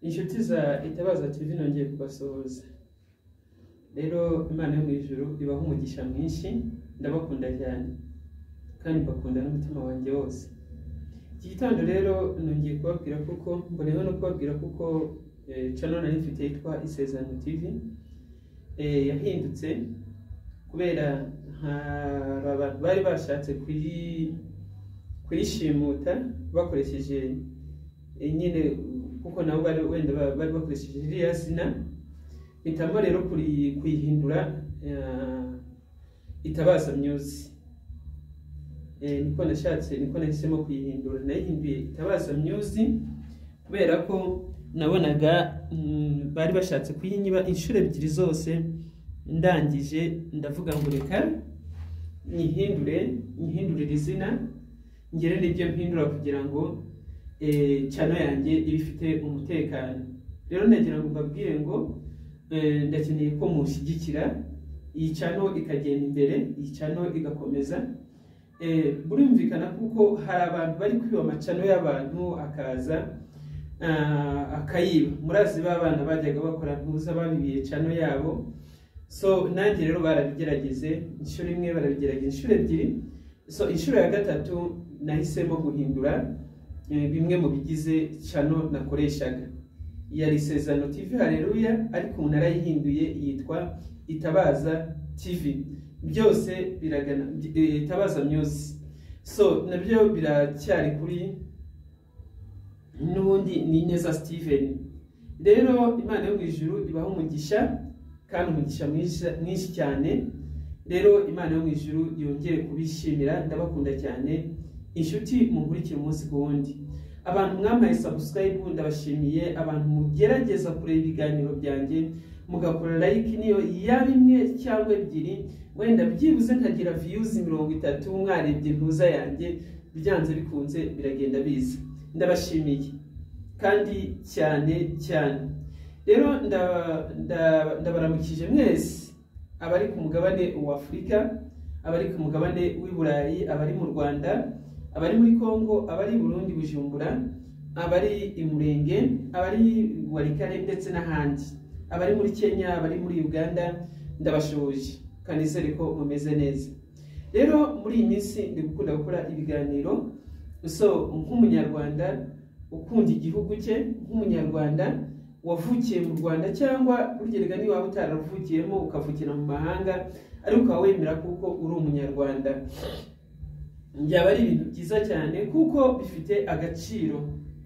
Inshuti za Itabaza TV, nongeye kubasuhuza. Rero Imana yo mu ijuru ibaha umugisha mwinshi. Ndabakunda cyane kandi mbakunda n'umutima wanjye wose. Iki gitondo rero nongeye kubabwira, kuko mboneyeho no kubabwira kuko channel nari mfite yitwa Isezerano TV yahindutse kubera hari abantu bari bashatse kuyishimuta bakoresheje nyine, kuko nabo bari wenda bari bakoresheje ririya zina. Mpitamo rero kuyihindura Itabaza Music. Niko nashatse, niko nahisemo kuyihindura. Nayihinduye Itabaza Music kubera ko nabonaga bari bashatse kuyinyiba inshuro ebyiri zose. Ndangije ndavuga ngo reka nyihindure, nyihindurire izina, ngere n'ibyo mpindura kugira ngo channel yanjye ibe ifite umutekano. Rero ndagira ngo mbabwire ngo ndakeneye ko mushyigikira iyi channel ikagenda imbere, iyi channel igakomeza. Burumvikana kuko hari abantu bari kwiba ama channel y'abantu, akaza akayiba. Murazi ba bana bajyaga bakora ntuza babibiye channel yabo. So nanjye rero barabigerageze inshuro imwe, barabigerageza inshuro ebyiri. So inshuro ya gatatu nahisemo guhindura bimwe mu bigize channel nakoreshaga. Yari Isezerano TV Haleluya, ariko ubu narayihinduye yitwa Itabaza TV. Byose biragana Itabaza Music. So nabyo biracyari kuri n'ubundi ni Neza Steven. Rero Imana yo mu ijuru ibaha umugisha, kandi umugisha mwinshi cyane. Rero Imana yo mu ijuru yongere kubishimira. Ndabakunda cyane, inshuti munkurikira umunsi ku wundi. Abantu mwampaye subscribe, ndabashimiye. Abantu mugerageza kureba ibiganiro byanjye, mugakora like, niyo yaba imwe cyangwa ebyiri, wenda byibuze nkagira views 30 mwarebye ntuza yanjye, byanze bikunze biragenda biza. Ndabashimiye kandi cyane cyane. Rero ndabaramukije mwese abari ku mugabane wa Afurika, abari ku mugabane w'i Burayi, abari mu Rwanda, abari muri Congo, abari i Burundi Bujumbura, abari i Murenge, abari Walikale ndetse n'ahandi, abari muri Kenya, abari muri Uganda, ndabashoje kandi nizere ko mumeze neza. Rero muri iyi minsi ndi gukunda gukora ibiganiro. So nk'umunyarwanda ukunda igihugu cye, nk'umunyarwanda wavukiye mu Rwanda, cyangwa burya rega niba waba utaravukiyemo ukavukira mu mahanga ariko ukaba wemera kuko uri umunyarwanda, byaba ari ibintu byiza cyane kuko bifite agaciro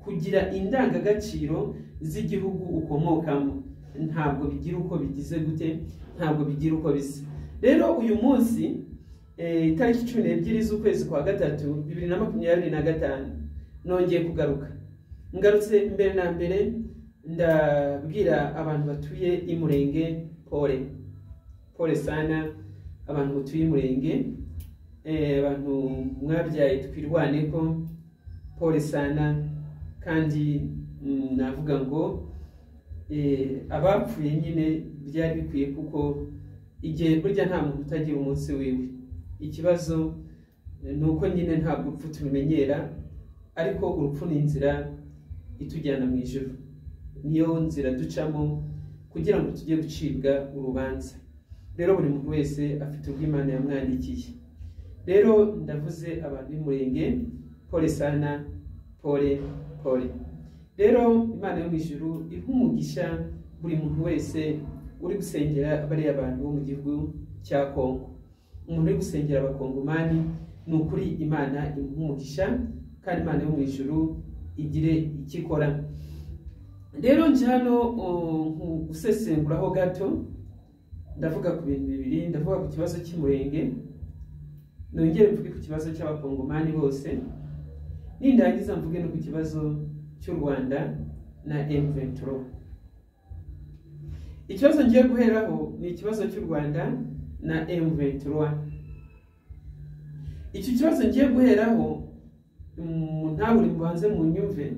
kugira indangagaciro z'igihugu ukomokamo. Ntabwo bigira uko bigize gute, ntabwo bigira uko bisa. Rero uyu munsi itariki 12 z'ukwezi kwa gatatu 2025 nongeye kugaruka. Ngarutse mbere na mbere ndabwira abantu batuye i Murenge pole pole sana. Abantu batuye i Murenge, abantu mwabyaye Twirwaneko, pole sana. Kandi navuga ngo abapfuye nyine byari bikwiye, kuko igihe burya nta muntu utagira umunsi wiwe. Ikibazo ni uko nyine ntabwo urupfu tubimenyera, ariko urupfu ni inzira itujyana mu ijuru, niyo nzira ducamo kugira ngo tujye gucibwa urubanza. Rero buri muntu wese afite ubwo Imana yamwandikiye. Rero ndavuze abantu b'Umurenge, pole sana, pole pole. Rero Imana yo mu ijuru iha umugisha buri muntu wese uri gusengera bariya bantu bo mu gihugu cya Kongo. Umuntu uri gusengera abakongomani, ni ukuri Imana imuha umugisha, kandi Imana yo mu ijuru igire icyo ikora. Rero nje hano gusesenguraho gato, ndavuga ku bintu bibiri. Ndavuga ku kibazo cy'Umurenge, nongere mvuge ku kibazo cy'abakongomani bose, nindangiza mvuge no ku kibazo cy'u Rwanda na M23. Ikibazo ngiye guheraho ni ikibazo cy'u Rwanda na M23. Iki kibazo ngiye guheraho, ntaburi mubanze mu nyumve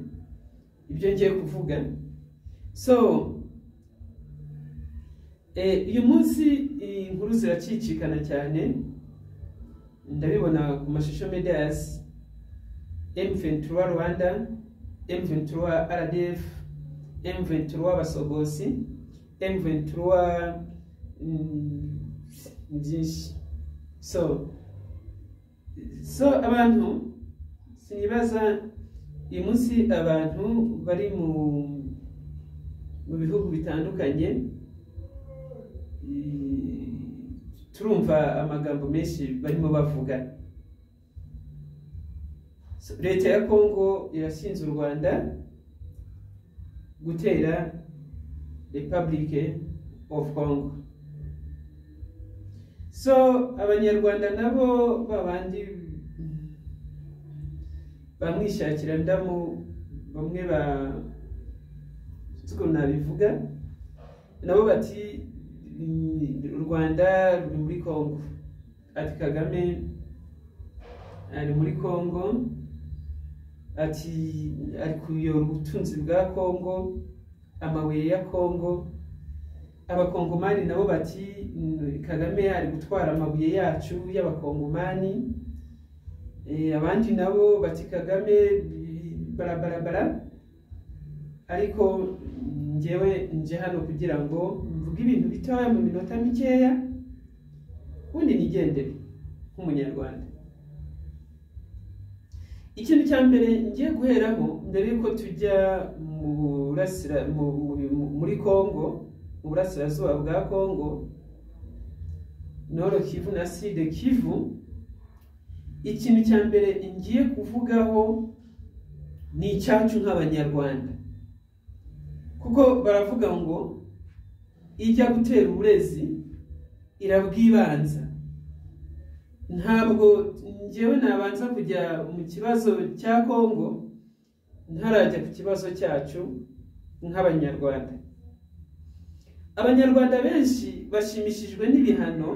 ibyo ngiye kuvuga. So uyu munsi inkuru ziracicikana cyane, ndabibona ku mashusho medias, M23 Rwanda, M23 RDF, M23 Basogosi, M23 byinshi. So abantu sinibaza uyu munsi abantu bari mu bihugu bitandukanye, turumva amagambo menshi barimo bavuga. Leta ya Kongo irashinze u Rwanda gutera Republic of Congo. So abanyarwanda nabo babandi bamwishakira ndamu, bamwe ba tuko nabivuga nabo bati u Rwanda ruri muri Kongo, ati Kagame ari muri Kongo, ati ari kuyora ubutunzi bwa Kongo, amabuye ya Kongo. Abakongomani nabo bati Kagame ari gutwara amabuye yacu y'abakongomani. Abandi nabo bati Kagame barabarabara. Ariko njyewe nje hano kugira ngo mvuge ibintu bitoya mu minota mikeya, ubundi nigendere nk'umunyarwanda. Ikintu cya mbere ngiye guheraho mbere yuko tujya muri Kongo, mu burasirazuba bwa Kongo, Nord Kivu na Sud Kivu, ikintu cya mbere ngiye kuvugaho ni icyacu nk'abanyarwanda. Kuko baravuga ngo ijya gutera uburezi irabwibanza. Ntabwo njyewe nabanza kujya mu kibazo cya Kongo ntarajya ku kibazo cyacu nk'abanyarwanda. Abanyarwanda benshi bashimishijwe n'ibihano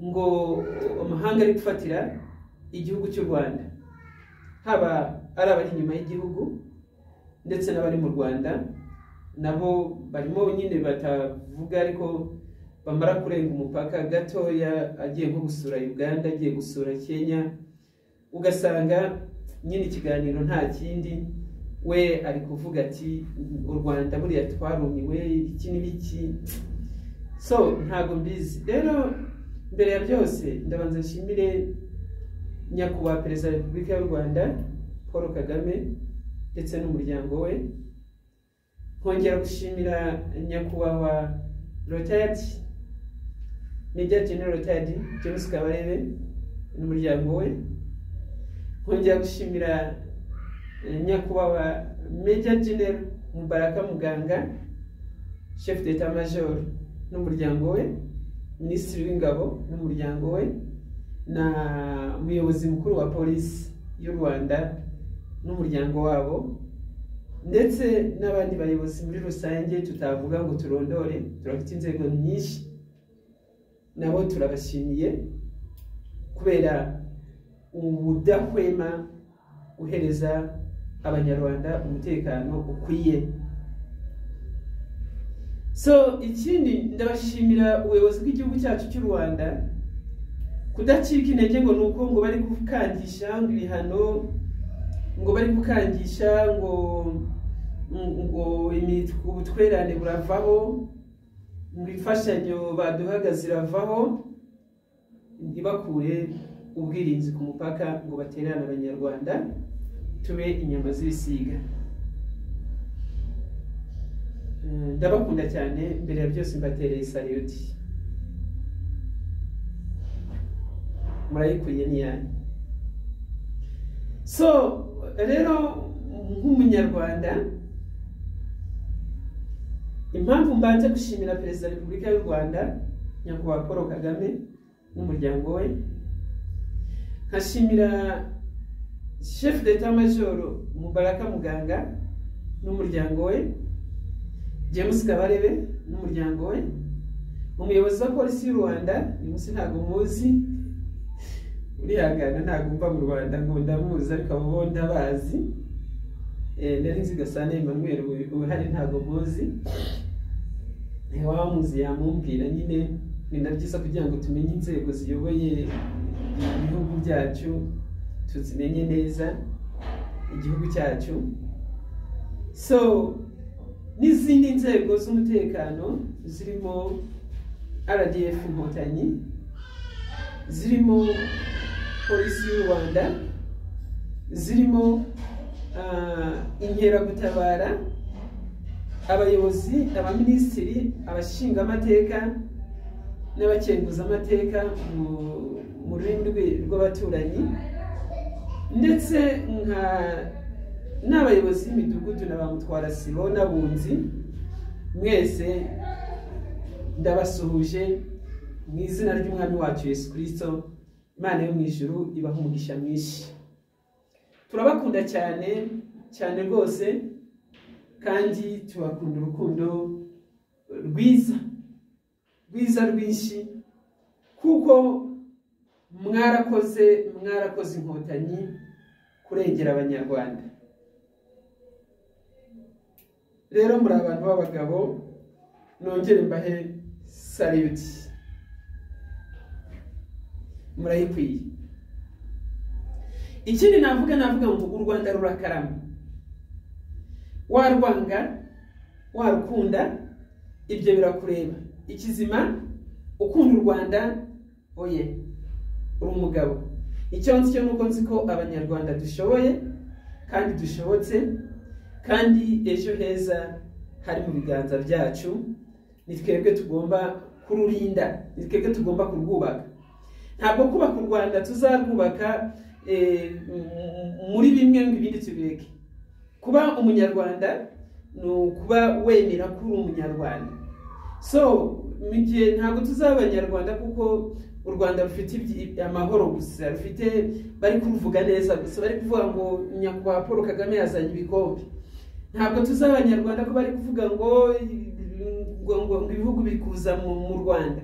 ngo amahanga ari gufatira igihugu cy'u Rwanda, haba ari abari inyuma y'igihugu ndetse n'abari mu Rwanda nabo barimo nyine batavuga, ariko bamara kurenga umupaka gatoya agiye nko gusura Uganda, agiye gusura Kenya, ugasanga nyine ikiganiro nta kindi, we ari kuvuga ati u Rwanda buriya twarumiwe iki n'ibiki. So ntago mbizi. Rero mbere ya byose ndabanza nshimire nyakubahwa Perezida wa Repubulika y'u Rwanda Paul Kagame ndetse n'umuryango we, nkongera gushimira nyakubahwa retired Major General retired James Kabarebe n'umuryango we, nkongera gushimira nyakubahwa Major General Mubaraka Muganga Chef d'Etat Major n'umuryango we, Minisitiri w'Ingabo n'umuryango we, na muyobozi mukuru wa polisi y'u Rwanda n'umuryango wabo, ndetse n'abandi bayobozi muri rusange tutavuga ngo turondore, turafite inzego nyinshi, nabo turabashimiye kubera ubudahwema guhereza abanyarwanda umutekano ukwiye. So ikindi ndabashimira ubuyobozi bw'igihugu cyacu cy'u Rwanda kudacika intege ngo nuko ngo bari gukangisha ngo ibihano, ngo bari gukangisha ngo ubutwererane buravaho, ngo imfashanyo baduhaga ziravaho, ntibakure ubwirinzi ku mupaka ngo batererane abanyarwanda tube inyama z'ibisiga. Ndabakunda cyane, mbere ya byose mbatereye salute, murayikwiye niyanyu. So rero nk'umunyarwanda, impamvu mbanje gushimira Perezida wa Repubulika y'u Rwanda nyakubahwa Paul Kagame n'umuryango we, nkashimira Chef d'Etat Major Mubaraka Muganga n'umuryango we, James Kabarebe n'umuryango we, umuyobozi wa polisi y'u Rwanda, uyu munsi ntago muzi, urihangana ntago mva mu Rwanda ngo ndamuzi, ariko abo bo ndabazi. Nari nzi Gasana Emmanuel uhari ntago muzi, wamuzi yamumbwira nyine. Ni na byiza kugira ngo tumenye inzego ziyoboye ibihugu byacu, tuzimenye neza igihugu cyacu. So N'izindi nzego z'umutekano zirimo RDF Inkotanyi, zirimo polisi y'u Rwanda, zirimo inkeragutabara, abayobozi, abaminisitiri, abashingamateka n'abakenguzamateka mu rurimi rw'abaturanyi, ndetse nka n'abayobozi b'imidugudu na ba mutwarasibo n'abunzi. Mwese ndabasuhuje mu izina ry'Umwami wacu Yesu Kristo. Imana yo mu ijuru ibaha umugisha mwinshi. Turabakunda cyane cyane rwose, kandi tubakunda urukundo rwiza rwiza rwinshi, kuko mwarakoze, mwarakoze Inkotanyi kurengera Abanyarwanda. Rero muri abantu b'abagabo, nongere mbahe salute, murayikwiye. Ikindi navuga ngo u Rwanda rurakarama. Warwanga warukunda ibyo birakureba. Ikizima ukunda u Rwanda, oye, uri umugabo. Icyo nzi cyo nuko nzi ko Abanyarwanda dushoboye kandi dushobotse, kandi ejo heza hari mu biganza byacu. Ni twebwe tugomba kururinda, ni twebwe tugomba kurwubaka. Ntabwo kubaka u Rwanda tuzarwubaka muri bimwe ngo ibindi tubireke. Kuba Umunyarwanda ni ukuba wemera ko uri Umunyarwanda. So mu gihe ntabwo tuzaba Abanyarwanda kuko u Rwanda rufite amahoro gusa, rufite bari kuruvuga neza gusa, bari kuvuga ngo Nyakubahwa Paul Kagame yazanye ibikombe. Ntabwo tuzaba Abanyarwanda ko bari kuvuga ngo ngo ibihugu biri kuza mu Rwanda.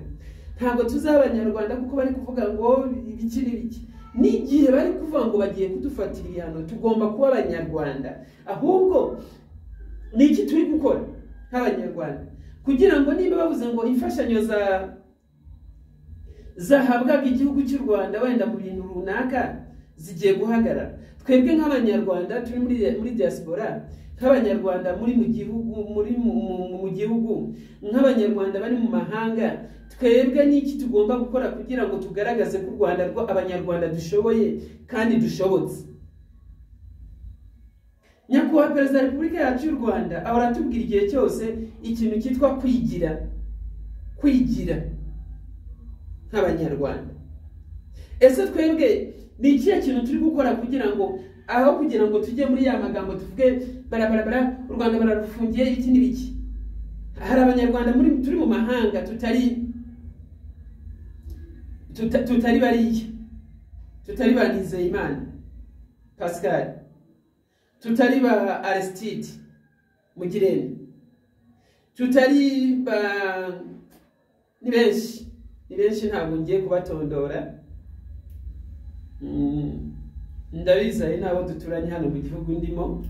Ntabwo tuzaba Abanyarwanda kuko bari kuvuga ngo ibiki n'ibiki. N'igihe bari kuvuga ngo bagiye kudufatira ibihano, tugomba kuba Abanyarwanda. Ahubwo ni iki turi gukora nk'Abanyarwanda kugira ngo niba bavuze ngo imfashanyo zahabwaga igihugu cy'u Rwanda wenda mu bintu runaka zigiye guhagarara, twebwe nk'Abanyarwanda turi muri diaspora, nk'Abanyarwanda muri mu gihugu, muri mu gihugu, nk'Abanyarwanda bari mu mahanga, twebwe n'iki tugomba gukora kugira ngo tugaragaze ko u Rwanda rwo Abanyarwanda dushoboye kandi dushobotse. Nyakubahwa Perezida wa Repubulika yacu y'u Rwanda ahora atubwira igihe cyose ikintu cyitwa kwigira, kwigira nk'Abanyarwanda. Ese twebwe ni ikihe kintu turi gukora kugira ngo aho kugira ngo tujye muri ya magambo tuvuge barabarabara u Rwanda bararufungiye ibiki n'ibiki? Hari Abanyarwanda turi mu mahanga tutari bariya, tutari ba Nizeyimana Pascal, tutari ba Aristide Mugirene, tutari ba ni benshi, ni benshi, ntabwo ngiye kubatondora. Ndabizi ari nabo duturanye hano mu gihugu ndimo,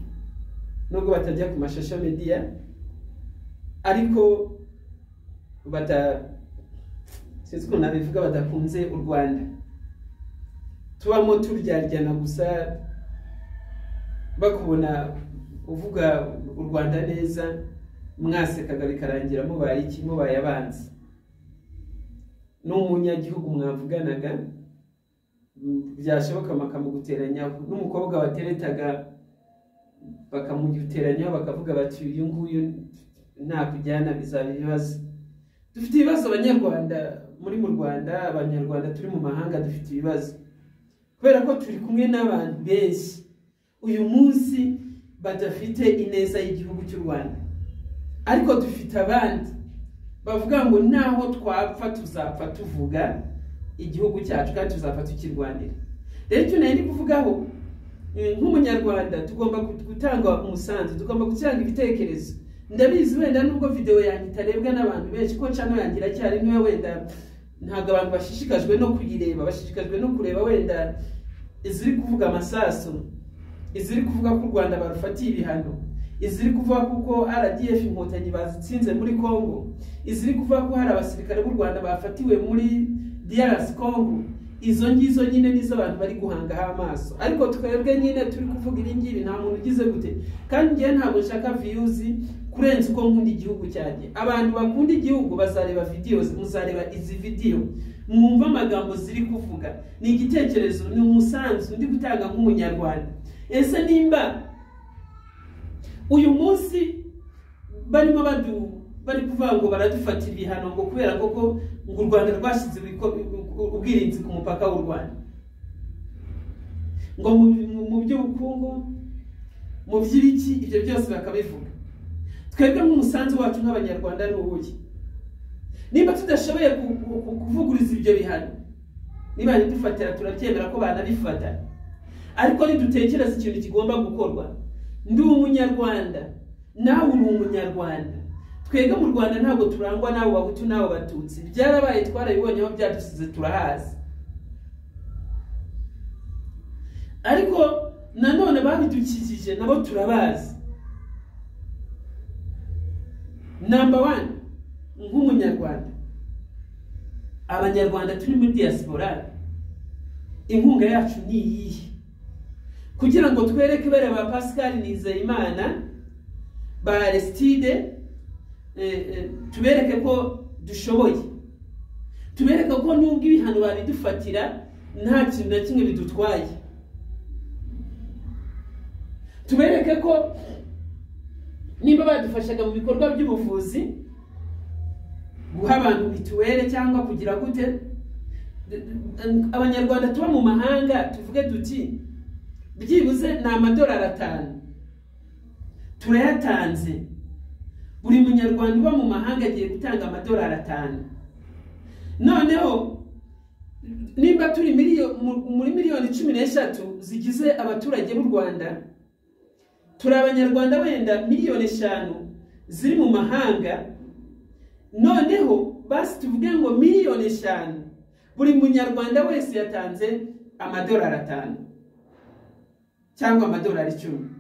nubwo batajya ku mashasha media, ariko sinzi ukuntu nabivuga, badakunze u Rwanda. Tubamo turyaryana gusa, bakubona uvuga u Rwanda neza mwasekaga bikarangira mubaye iki, mubaye abanzi. N'umunyagihugu mwavuganaga byashoboka bakamuguteranya, n'umukobwa wateretaga bakamuguteranya, bakavuga bati uyu nguyu nta kujyana, bizaba ibibazo. Dufite ibibazo Abanyarwanda muri mu Rwanda, Abanyarwanda turi mu mahanga dufite ibibazo, kubera ko turi kumwe n'abantu benshi uyu munsi badafite ineza y'igihugu cy'u Rwanda. Ariko dufite abandi bavuga ngo naho twapfa tuzapfa tuvuga igihugu cyacu kandi tuzapfa tukirwanira. Rero icyo nari kuvugaho nk'Umunyarwanda, tugomba gutanga umusanzu, tugomba gutanga ibitekerezo. Ndabizi wenda nubwo video yanjye itarebwa n'abantu benshi, ko channel yanjye iracyari niwe, wenda ntabwo abantu bashishikajwe no kuyireba, bashishikajwe no kureba wenda iziri kuvuga amasasu, iziri kuvuga ko u Rwanda barufatiye ibihano, iziri kuvuga kuko RDF Inkotanyi bazitsinze muri Congo, iziri kuvuga ko hari abasirikare b'u Rwanda bafatiwe muri DRC Congo. Izo ngizo nyine nizo abantu bari guhangaho amaso. Ariko twebwe nyine turi kuvuga ibi ngibi nta muntu ugize gute. Kandi ngiye ntabwo nshaka views kurenza uko nkunda igihugu cyanjye. Abantu bakunda igihugu bazareba videos, muzareba izi video mwumva amagambo ziri kuvuga. Ni igitekerezo, ni umusanzu ndi gutanga nk'umunyarwanda. Ese nimba uyu munsi barimo bari kuvuga ngo baradufatira ibihano ngo kubera koko ngo u Rwanda rwashyize ubwirinzi ku mupaka w'u Rwanda, ngo mu by'ubukungu, mu by'ibiki, ibyo byose bakabivuga, twebwe nk'umusanzu wacu nk'abanyarwanda ni uwuhe? Niba tudashoboye kuvuguriza ibyo bihano, niba dufatira turabyemera ko banabifata, ariko nidutekereza ikintu kigomba gukorwa. Ndi umunyarwanda, nawe uri umunyarwanda. Twebwe mu Rwanda ntabwo turangwa n'abo bahutu n'abo batutsi, byarabaye, twarabibonye aho byadusize turahazi. Ariko nanone babidukikije nabo turabazi. Number 1, nk'umunyarwanda, abanyarwanda turi muri diaspora, inkunga yacu ni iyihe kugira ngo twereke bere ba Pascal Nizeyimana, ba Aristide, tubereke ko dushoboye, tubereke ko nubwo ibihano babidufatira nta kintu na kimwe bidutwaye, tubereke ko nimba badufashaga mu bikorwa by'ubuvuzi, guha abantu mituweli cyangwa kugira gute, abanyarwanda tuba mu mahanga tuvuge duti byibuze ni amadolari 5 turayatanze, buri munyarwanda uba mu mahanga agiye gutanga amadolari 5. Noneho nimba turi muri miliyoni 13 zigize abaturage b'u Rwanda, turi abanyarwanda wenda miliyoni 5 ziri mu mahanga, noneho basi tuvuge ngo miliyoni 5 buri munyarwanda wese yatanze amadolari 5 cyangwa amadolari 10.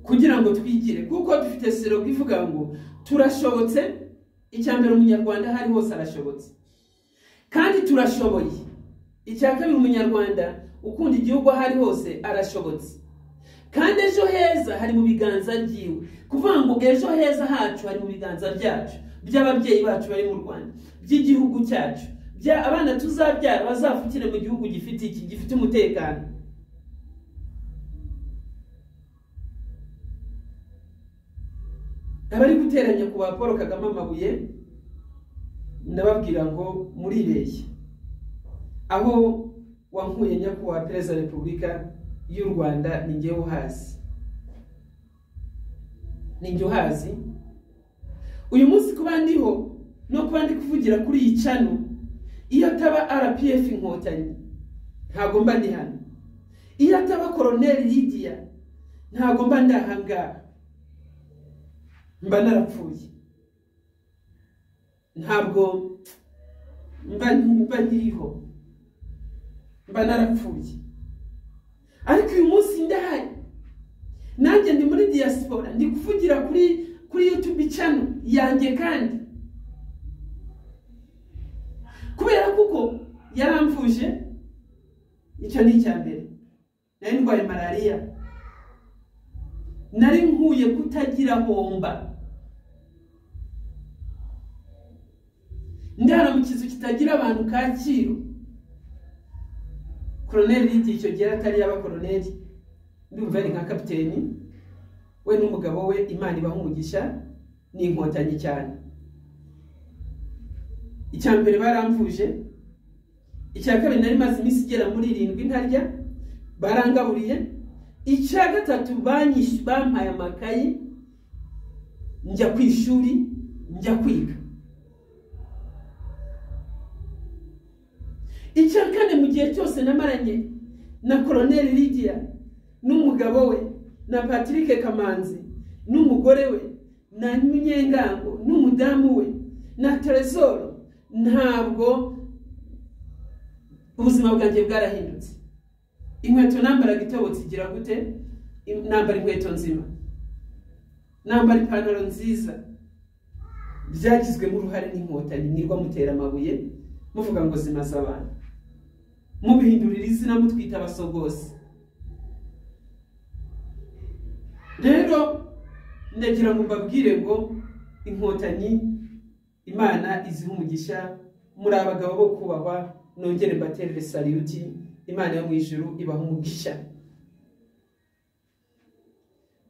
Kugira ngo twigire, kuko dufite slogan ivuga ngo turashobotse. Icya mbere, umunyarwanda hari hose arashobotse kandi turashoboye. Icya kabiri, umunyarwanda ukunda igihugu hari hose arashobotse kandi ejo heza hari mu biganza byiwe. Kuvuga ngo ejo heza hacu hari mu biganza byacu, by'ababyeyi bacu bari mu Rwanda, by'igihugu cyacu, bya abana tuzabyara bazavukire mu gihugu gifite iki, gifite umutekano. Abari guteranya ku ba Paul Kagame amabuye, ndababwira ngo muribeshye. Aho wankuye nyakubahwa Perezida wa Repubulika y'u Rwanda ni njyewe uhazi, ni njye uhazi. Uyu munsi kuba ndiho no kuba ndi kuvugira kuri iyi channel, iyo ataba RPF Inkotanyi ntago mba ndi hano, iyo ataba Colonel Lydia ntago mba ndahangaha, mba narapfuye, ntabwo mba nkiriho, mba narapfuye. Ariko uyu munsi ndahari, nanjye ndi muri diaspora, ndi kuvugira kuri YouTube channel yanjye, kandi kubera kuko yaramvuje, icyo ni icya mbere. Nari ndwaye malaria, nari nkuye kutagira homba, ndara mu kizu kitagira abantu Kacyiru. Colonel Lydia icyo gihe atari yaba colonel, ndumva ari nka kapiteni, we n'umugabo we Imana ibaha umugisha, ni inkotanyi cyane. Icya mbere baramvuje, icya kabiri nari maze iminsi igera muri 7 ntarya, barangaburiye. Icya gatatu bampaye amakayi njya ku ishuri, njya kwiga. Icya kane, mu gihe cyose namaranye na Colonel Lydia n'umugabo we, na Patrick Kamanzi n'umugore we, na Munyengango n'umudamu we, na Tresor, ntabwo ubuzima bwanjye bwarahindutse. Inkweto nambaraga itobotse igira gute, nambara inkweto nzima, nambara ipantaro nziza. Byagizwemo uruhare n'inkotanyi mwirwa mutera amabuye muvuga ngo zimaze abantu, mubihindurira izina mutwita abasogose. Rero ndagira ngo mbabwire ngo Inkotanyi Imana iziha umugisha, muri abagabo bo kubahwa, nongere mbaterere salute, Imana yo mu ijuru ibaha umugisha.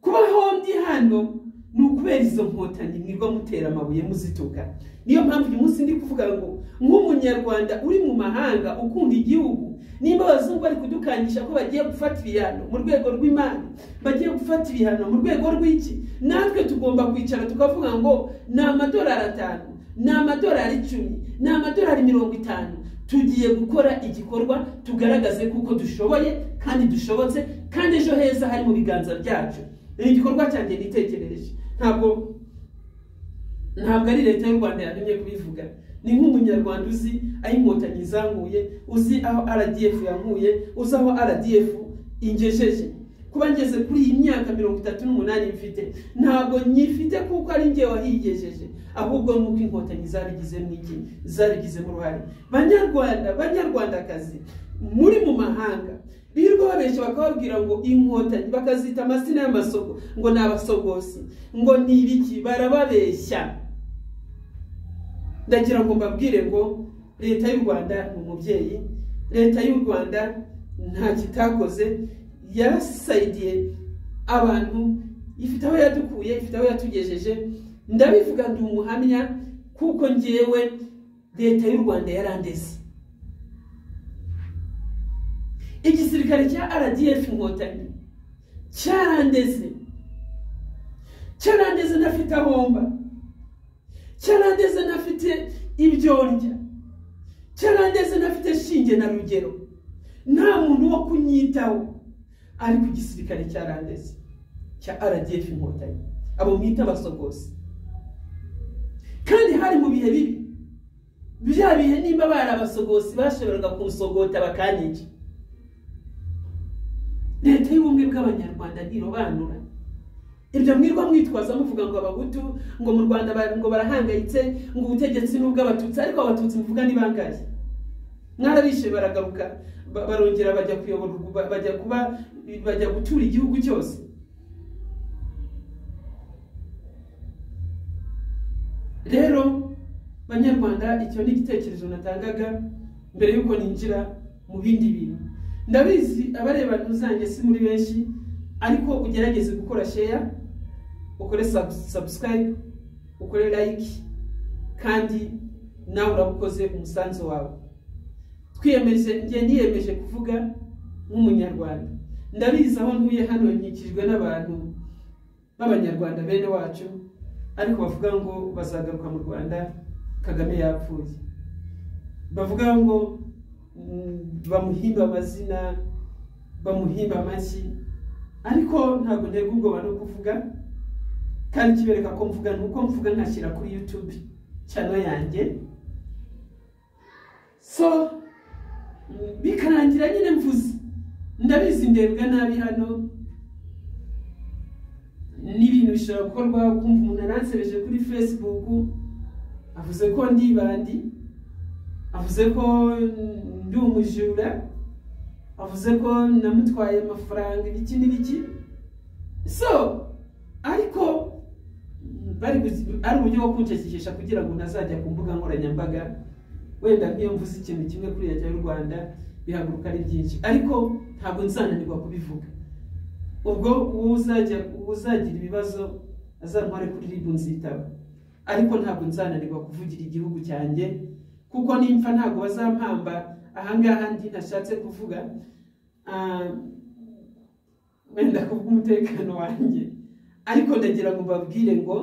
Kubaho ndi hano ni ukubera izo nkotanyi mwirwa mutera amabuye muzituka. Niyo mpamvu uyu munsi ndi kuvuga ngo nk'umunyarwanda uri mu mahanga ukunda igihugu, nimba abazungu bari kudukangisha ko bagiye gufata ibihano mu rwego rw'Imana, bagiye gufata ibihano mu rwego rw'iki, natwe tugomba kwicara tukavuga ngo ni amadolari 5, ni amadolari 10, ni amadolari 50, tugiye gukora igikorwa tugaragaze kuko dushoboye kandi dushobotse, kandi ejo heza hari mu biganza byacu. Ni igikorwa cyanjye nitekerereje, ntabwo ari leta y'u Rwanda yantumye kubivuga. Ni nk'umunyarwanda uzi aho Inkotanyi zankuye, uzi aho RDF yankuye, uzi aho RDF ingejeje. Kuba ngeze kuri iyi myaka 38 mfite, ntabwo nyifite kuko ari njye wahigejeje, ahubwo nuko Inkotanyi zabigizemo iki, zabigizemo uruhare. Banyarwanda, banyarwandakazi muri mu mahanga birirwa babeshya bakababwira ngo Inkotanyi, bakazita amazina y'amasoko ngo ni abasogosi, ngo ni ibiki, barababeshya. Ndagira ngo mbabwire ngo leta y'u Rwanda ni umubyeyi, leta y'u Rwanda nta kitakoze, yarasaidiye abantu, ifite aho yadukuye, ifite aho yatugejeje. Ndabivuga ndi umuhamya kuko njyewe leta y'u Rwanda yarandeze. Igisirikare cya RDF Inkotanyi cyarandeze, cyarandeze ntafite ahomba, cyarandeze ntafite ibyo ndya, cyarandeze ntafite shinge na rugero, nta muntu wo kunyitaho, ariko igisirikare cyarandeze cya RDF Inkotanyi, abo mwita abasogosi. Kandi hari mu bihe bibi, bya bihe nimba bari abasogosi bashoboraga kunsogota bakanyica. Leta y'ubumwe bw'Abanyarwanda ntirobanura. Ibyo mwirwa mwitwaza muvuga ngo abahutu ngo mu Rwanda ngo barahangayitse, ngo ubutegetsi n'ubw'abatutsi, ariko abatutsi muvuga ni bangahe? Mwarabishe baragaruka, barongera bajya kuyobora, bajya kuba, bajya gutura igihugu cyose. Rero banyarwanda, icyo ni igitekerezo natangaga mbere yuko ninjira mu bindi bintu. Ndabizi abareba ntuzange si muri benshi, ariko ugerageze gukora share, ukore subscribe, ukore like, kandi nawe urabukoze umusanzu wawe. Twiyemeje, ngiye niyemeje kuvuga nk'umunyarwanda. Ndabizi aho ntuye hano nkikijwe n'abantu b'abanyarwanda bene wacu, ariko bavuga ngo bazagaruka mu Rwanda Kagame yapfuye, bavuga ngo bamuhimba amazina, bamuhimba amashyi, ariko ntabwo nterwa ubwoba no kuvuga. Kandi kibereka ko mvuga nuko mvuga nkashyira kuri YouTube channel yanjye, so bikarangira nyine mvuze. Ndabizi ndebwa nabi hano, n'ibintu bishobora gukorwa, kumva umuntu aransebeje kuri Facebook avuze ko ndi bandi, avuze ko ndi umujura, avuze ko namutwaye amafaranga ibiki n'ibiki. So ariko bari ari uburyo bwo kuncecekesha kugira ngo ntazajya ku mbuga nkoranyambaga. Wenda nk'iyo mvuze ikintu kimwe kuri leta y'u Rwanda bihaguruka ari byinshi, ariko ntabwo nzananirwa kubivuga. Ubwo uzagira ibibazo azantware kuri RIB nzitaba, ariko ntabwo nzananirwa kuvugira igihugu cyanjye, kuko nimfa ntabwo bazampamba ahangaha ndi ntashatse kuvuga, wenda kubw'umutekano wanjye. Ariko ndagira ngo mbabwire ngo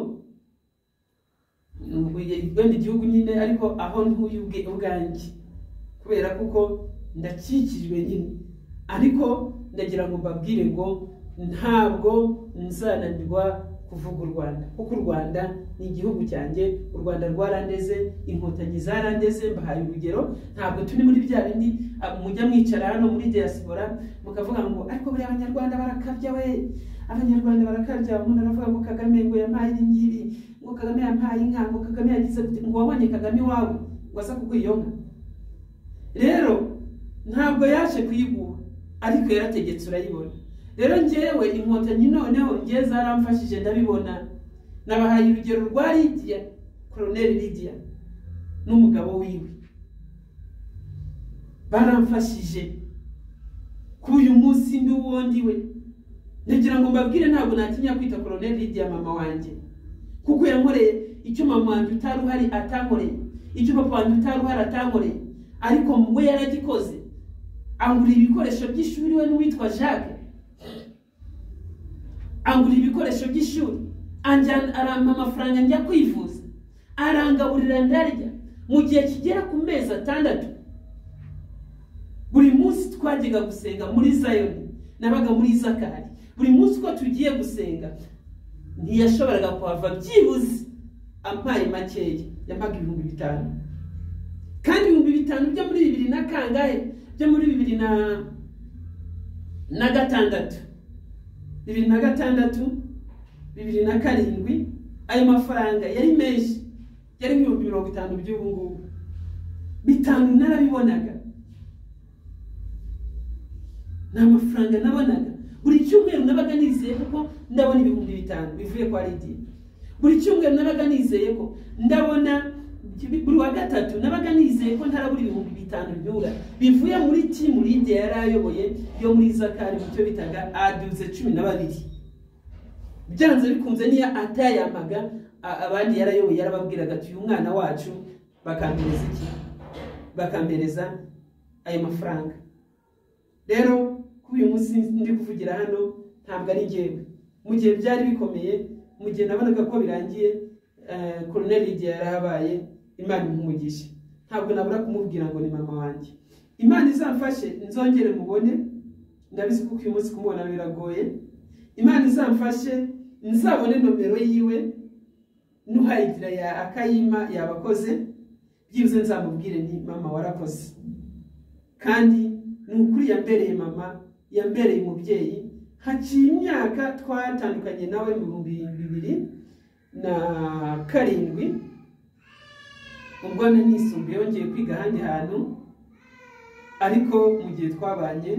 wenda igihugu nyine, ariko aho ntuye ubwanjye, kubera kuko ndakikijwe nyine, ariko ndagira ngo mbabwire ngo ntabwo nzananirwa kuvuga u Rwanda, kuko u Rwanda ni igihugu cyanjye. U Rwanda rwarandeze, Inkotanyi zarandeze. Mbahaye urugero, ntabwo turi muri bya bindi mujya mwicara hano muri diaspora mukavuga ngo ariko buriya abanyarwanda barakabya we, abanyarwanda barakabya. Umuntu aravuga ngo Kagame ngo yampaye ngibi, ngo Kagame yampaye inka, ngo Kagame yagize gute, ngo wabonye Kagame wawe ngo aza kuguha iyo nka. Rero ntabwo yaje kuyiguha, ariko yarategetse urayibona. Rero njyewe Inkotanyi noneho njye zaramfashije, ndabibona. Nabahaye urugero rwa Lydia, Colonel Lydia n'umugabo wiwe, baramfashije kuri uyu munsi ndi uwo ndiwe. Ndagira ngo mbabwire, ntabwo natinya kwita Colonel Lydia mama wanjye, kuko yankoreye icyo mama wanjye utari uhari atankoreye, icyo papa wanjye utari uhari atankoreye, ariko we yaragikoze. Angurira ibikoresho by'ishuri we n'uwitwa Jacques, angurira ibikoresho by'ishuri, arampa amafaranga njya kwivuza, arangaburira ndarya. Mu gihe kigera ku mezi 6, buri munsi twajyaga gusenga muri Zayoni, nabaga muri Zakari. Buri munsi uko tugiye gusenga ntiyashoboraga kuhava byibuze ampaye makeya, yampaga 5000. Kandi 5000 byo muri 2000 na kangahe, byo muri 2006, 2006, 2007, ayo mafaranga yari menshi, yari 50,000 by'ubu ngubu. 5 narabibonaga, ni amafaranga nabonaga. Buri cyumweru nabaga nizeye kuko ndabona 5000 bivuye kwa Lydia. Buri cyumweru nabaga nizeye ko ndabona, buri wa gatatu nabaga nizeye ko ntarabura 5000 byura bivuye muri team Lydia yari ayoboye yo muri Zakari, mu cyo bitaga aduze 12. Byanze bikunze niya atayamaga abandi yarayoboye, yarababwiraga ati uyu mwana wacu, bakampereza iki? Bakampereza ayo mafaranga. Rero kuri uyu munsi ndi kuvugira hano ntabwo ari njyewe. Mu gihe byari bikomeye, mu gihe nabonaga ko birangiye, Colonel Lydia yarahabaye, Imana imugisha. Ntabwo nabura kumubwira ngo ni mama wanjye. Imana izamfashe nzongere mubone, ndabizi kuko uyu munsi kumubona biragoye. Imana izamfashe nzabone nomero yiwe, nuhayigira ya akayima yabakoze, byibuze nzamubwire nti mama warakoze. Kandi ni ukuri yambereye mama, yambereye umubyeyi. Haciye imyaka twatandukanye nawe mu 2007, ubwo nisumbuye yongeye kwiga ahandi hantu, ariko mu gihe twabanye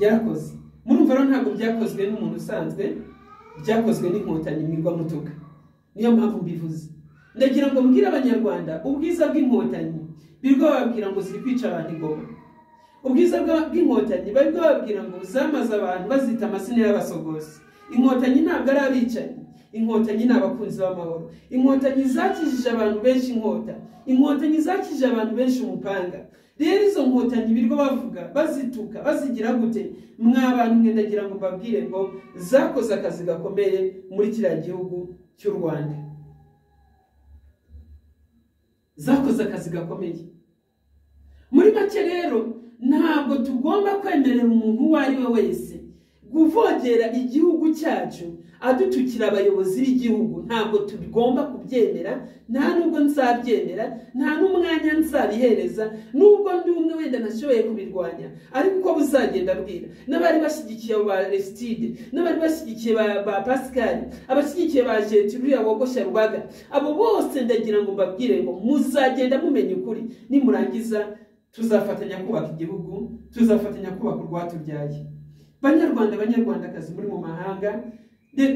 yarakoze. Murumva rero ntabwo byakozwe n'umuntu usanzwe, byakozwe n'Inkotanyi mwirwa mutuka. Niyo mpamvu mbivuze. Ndagira ngo mbwire Abanyarwanda ubwiza bw'Inkotanyi birirwa bababwira ngo ziri kwica abantu ingoma. Ubwiza bw'Inkotanyi birirwa bababwira ngo zamaze abantu bazita amazina y'abasogosi. Inkotanyi ntabwo ari abicanyi, Inkotanyi ni abakunzi b'amahoro. Inkotanyi zakijije abantu benshi inkota, Inkotanyi zakijije abantu benshi umupanga. Rero izo nkotanyi birirwa bavuga, bazituka, bazigira gute, mwa bantu mwe ndagira ngo mbabwire ngo zakoze akazi gakomeye muri kiriya gihugu cy'u Rwanda. Zakoze akazi gakomeye. Muri make rero ntabwo tugomba kwemerera umuntu uwo ari we wese kuvogera igihugu cyacu adutukira abayobozi b'igihugu. Ntabwo tugomba kubyemera, nta nubwo nzabyemera, nta n'umwanya nzabihereza, nubwo ndi umwe wenda ntashoboye kubirwanya, ariko uko buzagenda bwira n'abari bashyigikiye ba Aristide, n'abari bashyigikiye ba Pascal, abashyigikiye ba Gertrude wogosha Rubaga, abo bose ndagira ngo mbabwire ngo muzagenda mumenya ukuri. Nimurangiza tuzafatanya kubaka igihugu, tuzafatanya kubaka urwatubyaye. Banyarwanda, Banyarwandakazi muri mu mahanga,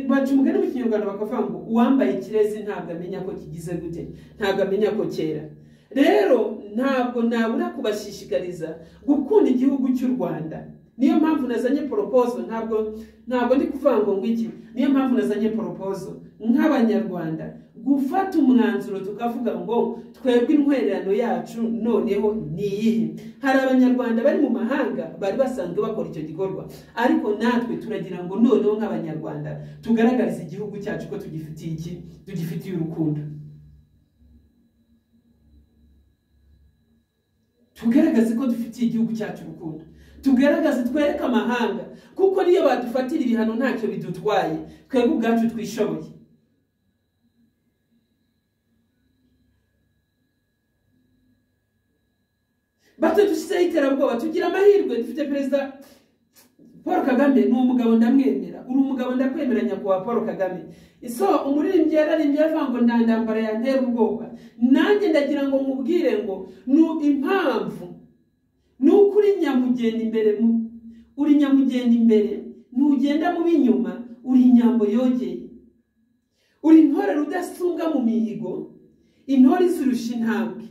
baca umugani mu Kinyarwanda bakavuga ngo uwambaye ikirezi ntabwo amenya ko kigize gute, ntabwo amenya ko cyera. Rero ntabwo nabura kubashishikariza gukunda igihugu cy'u Rwanda. Niyo mpamvu nazanye proposal, ntabwo ndi kuvuga ngo ngwiki. Niyo mpamvu nazanye proposal nk'Abanyarwanda gufata umwanzuro tukavuga ngo twebwe intwererano yacu noneho ni iyihe. Hari Abanyarwanda bari mu mahanga bari basanzwe bakora icyo gikorwa, ariko natwe turagira ngo noneho nk'Abanyarwanda tugaragarize igihugu cyacu ko tugifitiye iki, tugifitiye urukundo. Tugaragaze ko dufitiye igihugu cyacu urukundo, tugaragaze, twereke amahanga, kuko niyo badufatira ibihano ntacyo bidutwaye, twebwe ubwacu twishoboye. Batadushyizeho iterabwoba, tugira amahirwe dufite Perezida Paul Kagame. Ni umugabo ndamwemera, uri umugabo ndakwemera nyakubahwa Paul Kagame. So umuririmbyi yararimbye avuga ngo nta ntambara yantera ubwoba. Nanjye ndagira ngo nkubwire ngo ni impamvu ni uko uri nyamugenda imbere, uri nyamugenda imbere Ntugenda mu b'inyuma, uri inyambo yogeye, uri intore rudasumbwa mu mihigo, intore izirusha intambwe,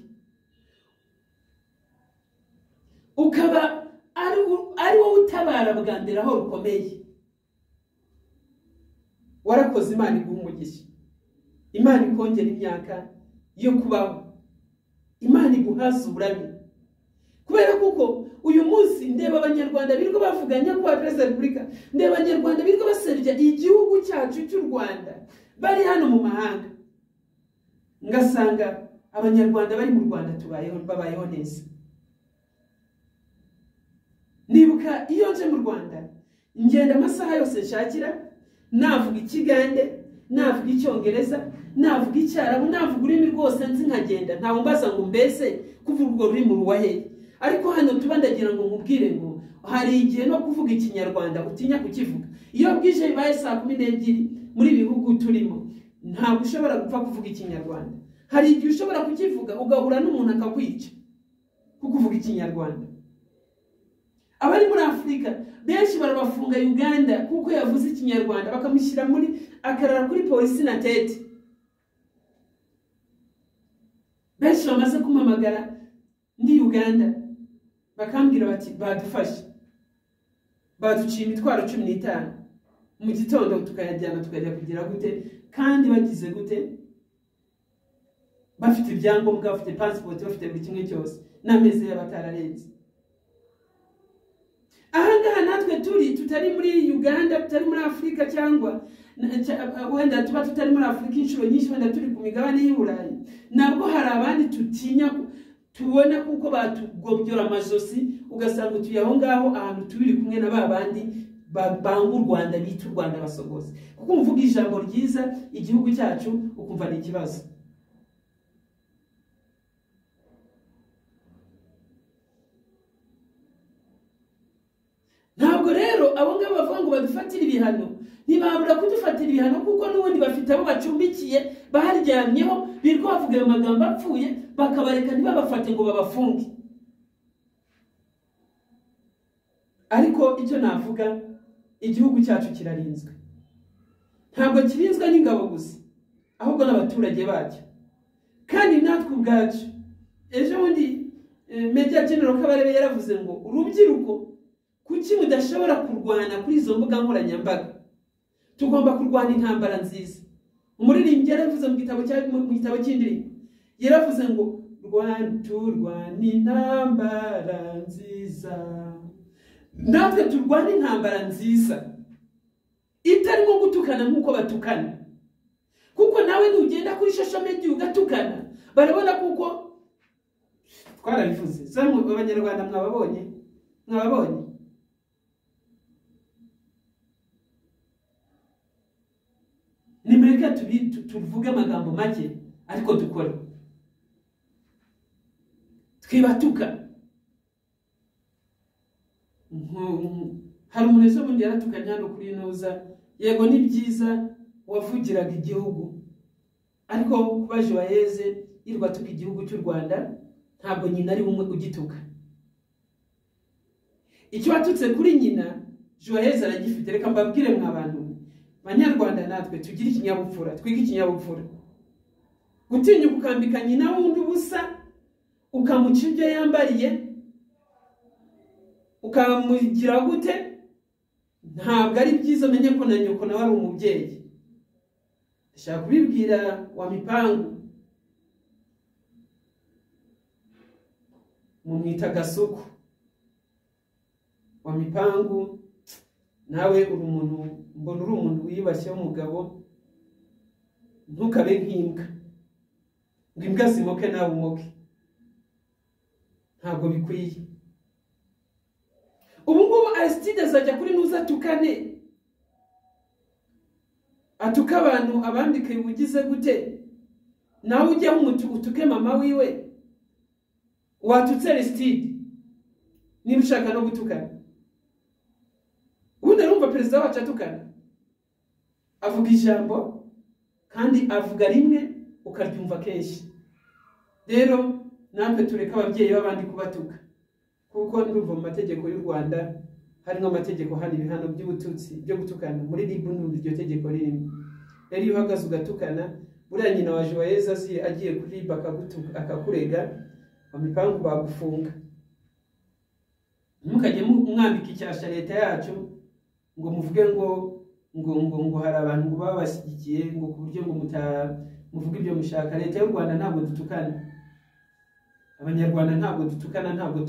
ukaba ari wowe utabara bwa mbere aho rukomeye. Warakoze, Imana iguha umugisha, Imana ikongera imyaka yo kubaho, Imana iguhaza uburame. Kubera kuko uyu munsi ndeba abanyarwanda birirwa bavuga nyakubahwa Perezida wa Repubulika, ndeba abanyarwanda birirwa basebya igihugu cyacu cy'u Rwanda bari hano mu mahanga, ngasanga abanyarwanda bari mu Rwanda tubayeho, babayeho neza. Nibuka iyo nje mu Rwanda ngenda amasaha yose nshakira, navuga ikigande, navuga icyongereza, navuga icyarabu, navuga ururimi rwose nzi nkagenda, ntawe mbaza ngo mbese kuvuga urwo rurimi ruwa hehe. Ariko hano tuba ndagira ngo nkubwire ngo hari igihe no kuvuga ikinyarwanda utinya kukivuga. Iyo bwije bibaye 12:00 muri bihugu turimo, ntabwo ushobora gupfa kuvuga ikinyarwanda. Hari igihe ushobora kukivuga ugahura n'umuntu akakwica kuko uvuga ikinyarwanda. Abari muri Afurika benshi barabafunga Uganda kuko yavuze ikinyarwanda, bakamushyira muri akarara kuri polisi na tete. Benshi bamaze kumamagara ndi Uganda bakambwira bati badufashe, baduciye imitwaro 15 mu gitondo tukayajyana tukajya kugira gute, kandi bagize gute, bafite ibyangombwa, bafite passport, bafite buri kimwe cyose, n'amezi y'abatararenze. Ahangaha natwe turi tutari muri Uganda, tutari muri Afurika, cyangwa wenda tuba tutari muri Afurika inshuro nyinshi, wenda turi ku migabane y'i Burayi, nabwo hari abandi tutinya tubona kuko batugobyora amajosi, ugasanga utuye aho ngaho ahantu tubiri kumwe na ba bandi banga u Rwanda, bita u Rwanda basogoze. Kuko umvuga ijambo ryiza igihugu cyacu ukumva ni ikibazo. Ntabwo rero abo ngabo bavuga ngo badufatire ibihano, ntibabura kudufatira ibihano kuko n'ubundi bafite abo bacumbikiye baharyamyeho, birirwa bavuga ayo magambo apfuye, bakabareka ntibabafate ngo babafunge. Ariko icyo navuga, igihugu cyacu kirarinzwe. Ntabwo kirinzwe n'ingabo gusa, ahubwo n'abaturage bacyo. Kandi natwe ubwacu, ejo bundi Major General Kabarebe yaravuze ngo urubyiruko kuki mudashobora kurwana kuri izo mbuga nkoranyambaga? Tugomba kurwana intambara nziza. Umuririmbyi yaravuze mu gitabo cy'indirimbo, yaravuze ngo turwana intambara nziza. Natwe turwana intambara nziza itarimo gutukana nk'uko batukana, kuko nawe nugenda kuri social media ugatukana barabona, kuko twarabivuze. Abanyarwanda mwababonye, mwababonye. Nimureke tuvuge amagambo make ariko dukore, twibatuka. Hari umuntu ejo bundi yaratukanye hano kuri Inoza, yego ni byiza wavugiraga igihugu, ariko kuba Joyeze yirwa atuka igihugu cy'u Rwanda, ntabwo nyina ari umwe ugituka. Icyo watutse kuri nyina Joyeze aragifite. Reka mbabwire mwa bantu banyarwanda, natwe tugire ikinyabupfura, twige ikinyabupfura. Gutinya ukambika nyina wundi ubusa, ukamuca ibyo yambariye, ukamugira gute, ntabwo ari byiza. Menye ko na nyoko nawe ari umubyeyi. Ndashaka kubibwira wa mipangu, mumwita Gasuku. Wa mipangu nawe uri umuntu, mbona uri umuntu wiyubashye w'umugabo, ntukabe nk'imbwa ngo imbwa zimoke nawe umoke, ntabwo bikwiye. Ubu ngubu Aristide azajya kuri nuza atukane, atuka abantu abambike ugize gute, nawe ujyeho utuke mama wiwe, watutse Aristide niba ushaka no gutukana. Ubundi arumva perezida wacu atukana, avuga ijambo kandi avuga rimwe ukaryumva kenshi. Rero natwe tureka ababyeyi b'abandi kubatuka, kuko ndumva mu mategeko y'u Rwanda Harimo amategeko hano ibihano by'ubututsi byo gutukana muri RIB, ndumva iryo tegeko ririmo. Rero iyo uhagaze ugatukana, buriya nyina wa Joyeuse agiye kuri RIB akakurega, amipangu bagufunga. Ntimukajye mwambika icyasha leta yacu ngo muvuge ngo ngo ngo ngo hari abantu ngo baba bashyigikiye ngo ku buryo ngo muvuge ibyo mushaka. Leta y'u Rwanda ntabwo dutukana, Abanyarwanda ntabwo dutukana, ntabwo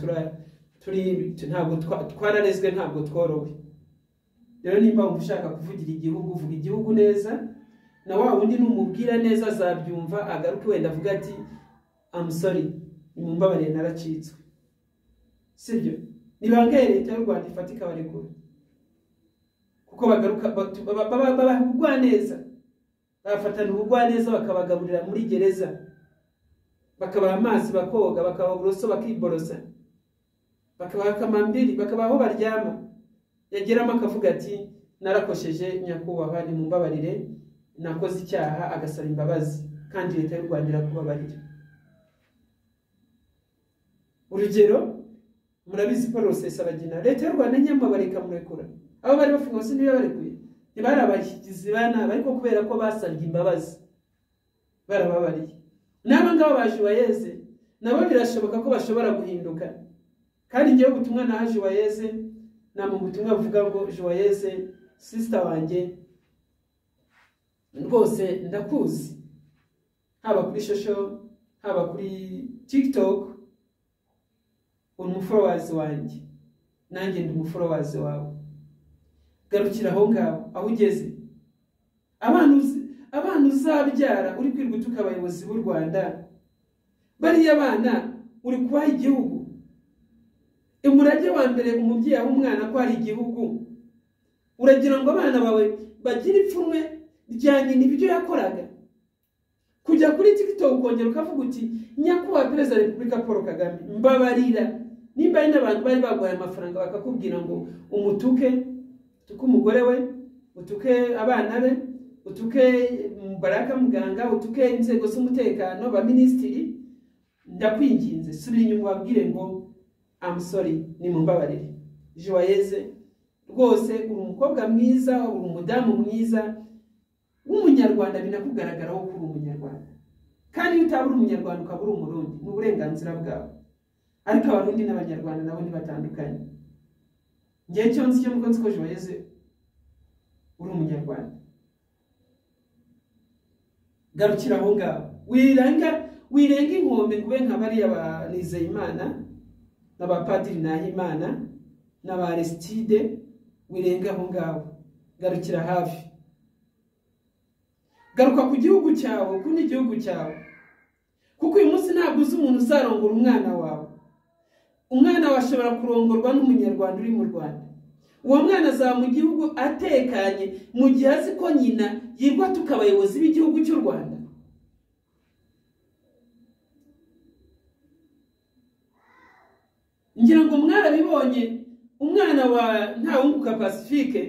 ntabwo twararezwe, ntabwo tworowe. Rero nimba wumva ushaka kuvugira igihugu, uvuga igihugu neza, na wa wundi numubwira neza azabyumva, agaruke wenda avuga ati I'm sorry, nimumbabarire naracitswe. Sibyo? Ni bangahe leta y'u Rwanda ifata ikabarekura? Kuko bagaruka babaha ubugwaneza, bafatana ubugwaneza, bakabagaburira muri gereza, bakabaha amazi bakoga, bakabaha uburoso bakiborosa, bakabaha kamambiri, bakabaha aho baryama. Yageramo akavuga ati narakosheje nyakubahwa, nimumbabarire, nakoze icyaha, agasaba imbabazi, kandi leta y'u Rwanda irakubabarira. Urugero murabizi Paul Rusesabagina, leta y'u Rwanda nyamabare ikamurekura. Abo bari bafunga bose ntibabarekuye, ntibari abahigizi ba nabi, ariko kubera ko basabye imbabazi barababariye. N'aba ngaba ba Joyeuse nabo birashoboka ko bashobora guhinduka. Kandi ngewe ubutumwa naha Joyeuse, nta mu butumwa buvuga ngo Joyeuse sister wanjye rwose ndakuzi, haba kuri social, haba kuri TikTok, uri umufollowers wanjye, nanjye ndi umufollowers wawe. Garukira aho ngaho aho ugeze. Abana uzabyara uri kwirirwa utuka abayobozi b'u Rwanda, bariya bana uri kubaha igihugu. Umurage wa mbere umubyeyi aho umwana ko ari igihugu, uragira ngo abana bawe bagire ipfunwe rya nyina ibyo yakoraga. Kujya kuri TikTok ukongera ukavuga uti nyakubahwa Perezida wa Repubulika Paul Kagame mbabarira. Nimba ari n'abantu bari baguhaye amafaranga bakakubwira ngo umutuke, utuke umugore we, utuke abana be, utuke Baraka muganga, utuke inzego z'umutekano, ba minisitiri, ndakwinginze subira inyuma ubabwire ngo I'm sorry, nimumbabarire. Joyeuse rwose uri umukobwa mwiza, uri umudamu mwiza w'umunyarwanda, binakugaragaraho ko uri umunyarwanda. Kandi iyo utaba uri umunyarwanda ukaba uri umurundi, ni uburenganzira bwawe. Ariko abarundi n'abanyarwanda nabo ntibatandukanye. Ngewe icyo nzi cyo nuko nzi ko Joyeuse uri umunyarwanda. Garukira aho ngaho, wirenga inkombe ngo ube nka bariya ba Nizeyimana n'abapadiri Nahimana n'aba Aristide, wirenga aho ngaho, garukira hafi. Garuka ku gihugu cyawe, ukunde igihugu cyawe. Kuko uyu munsi ntabwo uzi umuntu uzarongora umwana wawe. Umwana wawe ashobora kurongorwa n'umunyarwanda uri mu Rwanda. Uwo mwana azaba mu gihugu atekanye mu gihe azi ko nyina yirwa atuka abayobozi b'igihugu cy'u Rwanda. Ngira ngo mwarabibonye, umwana wa Ntawunguka Pacifique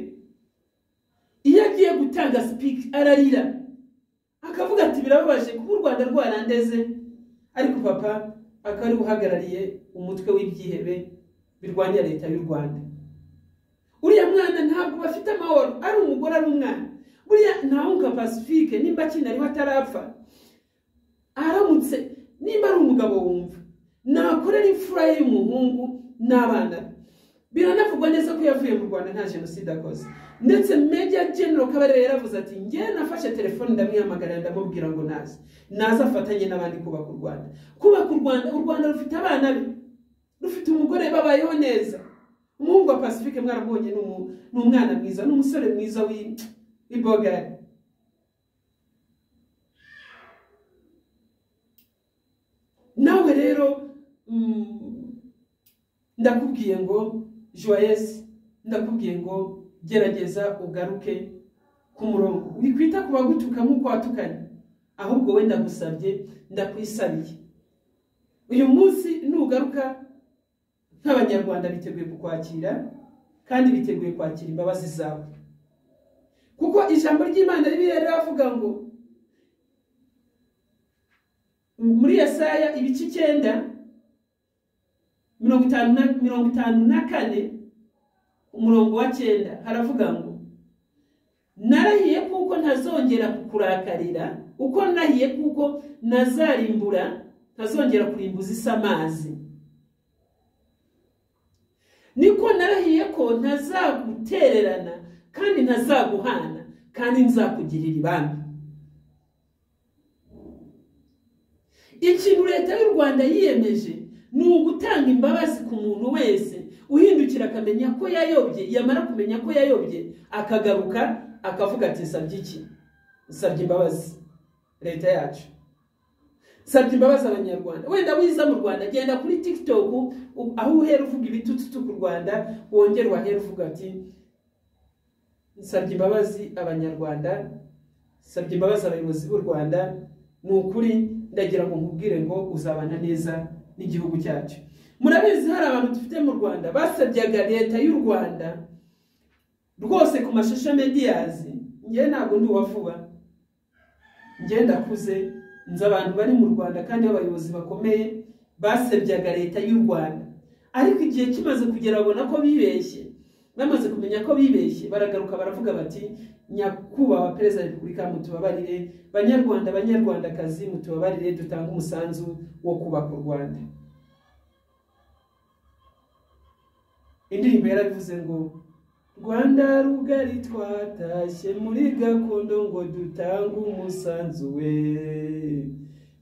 iyo agiye gutanga speech ararira, akavuga ati birababaje kuba u Rwanda rwarandeze, ariko papa akaba ari uhagarariye umutwe w'ibyihebe birwanya leta y'u Rwanda. Uriya mwana ntabwo bafite amahoro, ari umugore ari umwana. Buriya Ntawunguka Pacifique nimba akinariho atarapfa, aramutse nimba ari umugabo wumva nakorera imfura ye y'umuhungu n'abana be. Biranavugwa neza ko yavuye mu Rwanda nta jenoside akoze. Ndetse Major General Kabarebe yaravuze ati ngewe nafashe telefone ndamwihamagarira ndamubwira ngo naze, naze afatanye n'abandi kubaka u Rwanda. Kubaka u Rwanda, u Rwanda rufite abana be, rufite umugore, babayeho neza. Umuhungu wa Pacifique mwarabonye ni umwana mwiza, ni umusore mwiza w'ibogari. Nawe rero ndakubwiye ngo Joyeuse, ndakubwiye ngo gerageza ugaruke ku murongo. Wikwita ku bagutuka nk'uko watukanye, ahubwo we ndagusabye, ndakwisabiye. Uyu munsi nugaruka nk'abanyarwanda biteguye kukwakira, kandi biteguye kwakira imbabazi zawe. Kuko ijambo ry'Imana Bibiliya riravuga ngo muri Yesaya ibice 9 54 umurongo wa 9 haravuga ngo narahiye kuko ntazongera kukurakarira, uko narahiye kuko nazarimbura, ntazongera kurimbuza isi amazi. Niko narahiye ko ntazagutererana kandi ntazaguhana kandi nzakugirira ibambe. Ikintu leta y'u Rwanda yiyemeje ni ugutanga imbabazi ku muntu wese uhindukira akamenya ko yayobye, yamara kumenya ko yayobye akagaruka akavuga ati nsabye iki? Nsabye imbabazi leta yacu, nsabye imbabazi abanyarwanda. Wenda wiza mu Rwanda, genda kuri TikTok aho uhera uvuga ibitutu ku Rwanda, wongera wahera uvuga ati nsabye imbabazi abanyarwanda, nsabye imbabazi abayobozi b'u Rwanda, ni ukuri ndagira ngo nkubwire ngo uzabana neza n'igihugu cyacu. Murabizi hari abantu dufite mu Rwanda basabyaga leta y'u Rwanda rwose ku mashusho medias. Nge ntabwo ndi uwavuba, nge ndakuze, nzi abantu bari mu Rwanda kandi abayobozi bakomeye basebyaga leta y'u Rwanda, ariko igihe kimaze kugera babona ko bibeshye, bamaze kumenya ko bibeshye baragaruka baravuga bati nyakubahwa Perezida wa Repubulika mutubabarire, banyarwanda banyarwandakazi mutubabarire, dutange umusanzu wo kubaka u Rwanda. Indirimbo yarabivuze ngo Rwanda rugari twatashye muri gakondo ngo dutange umusanzu we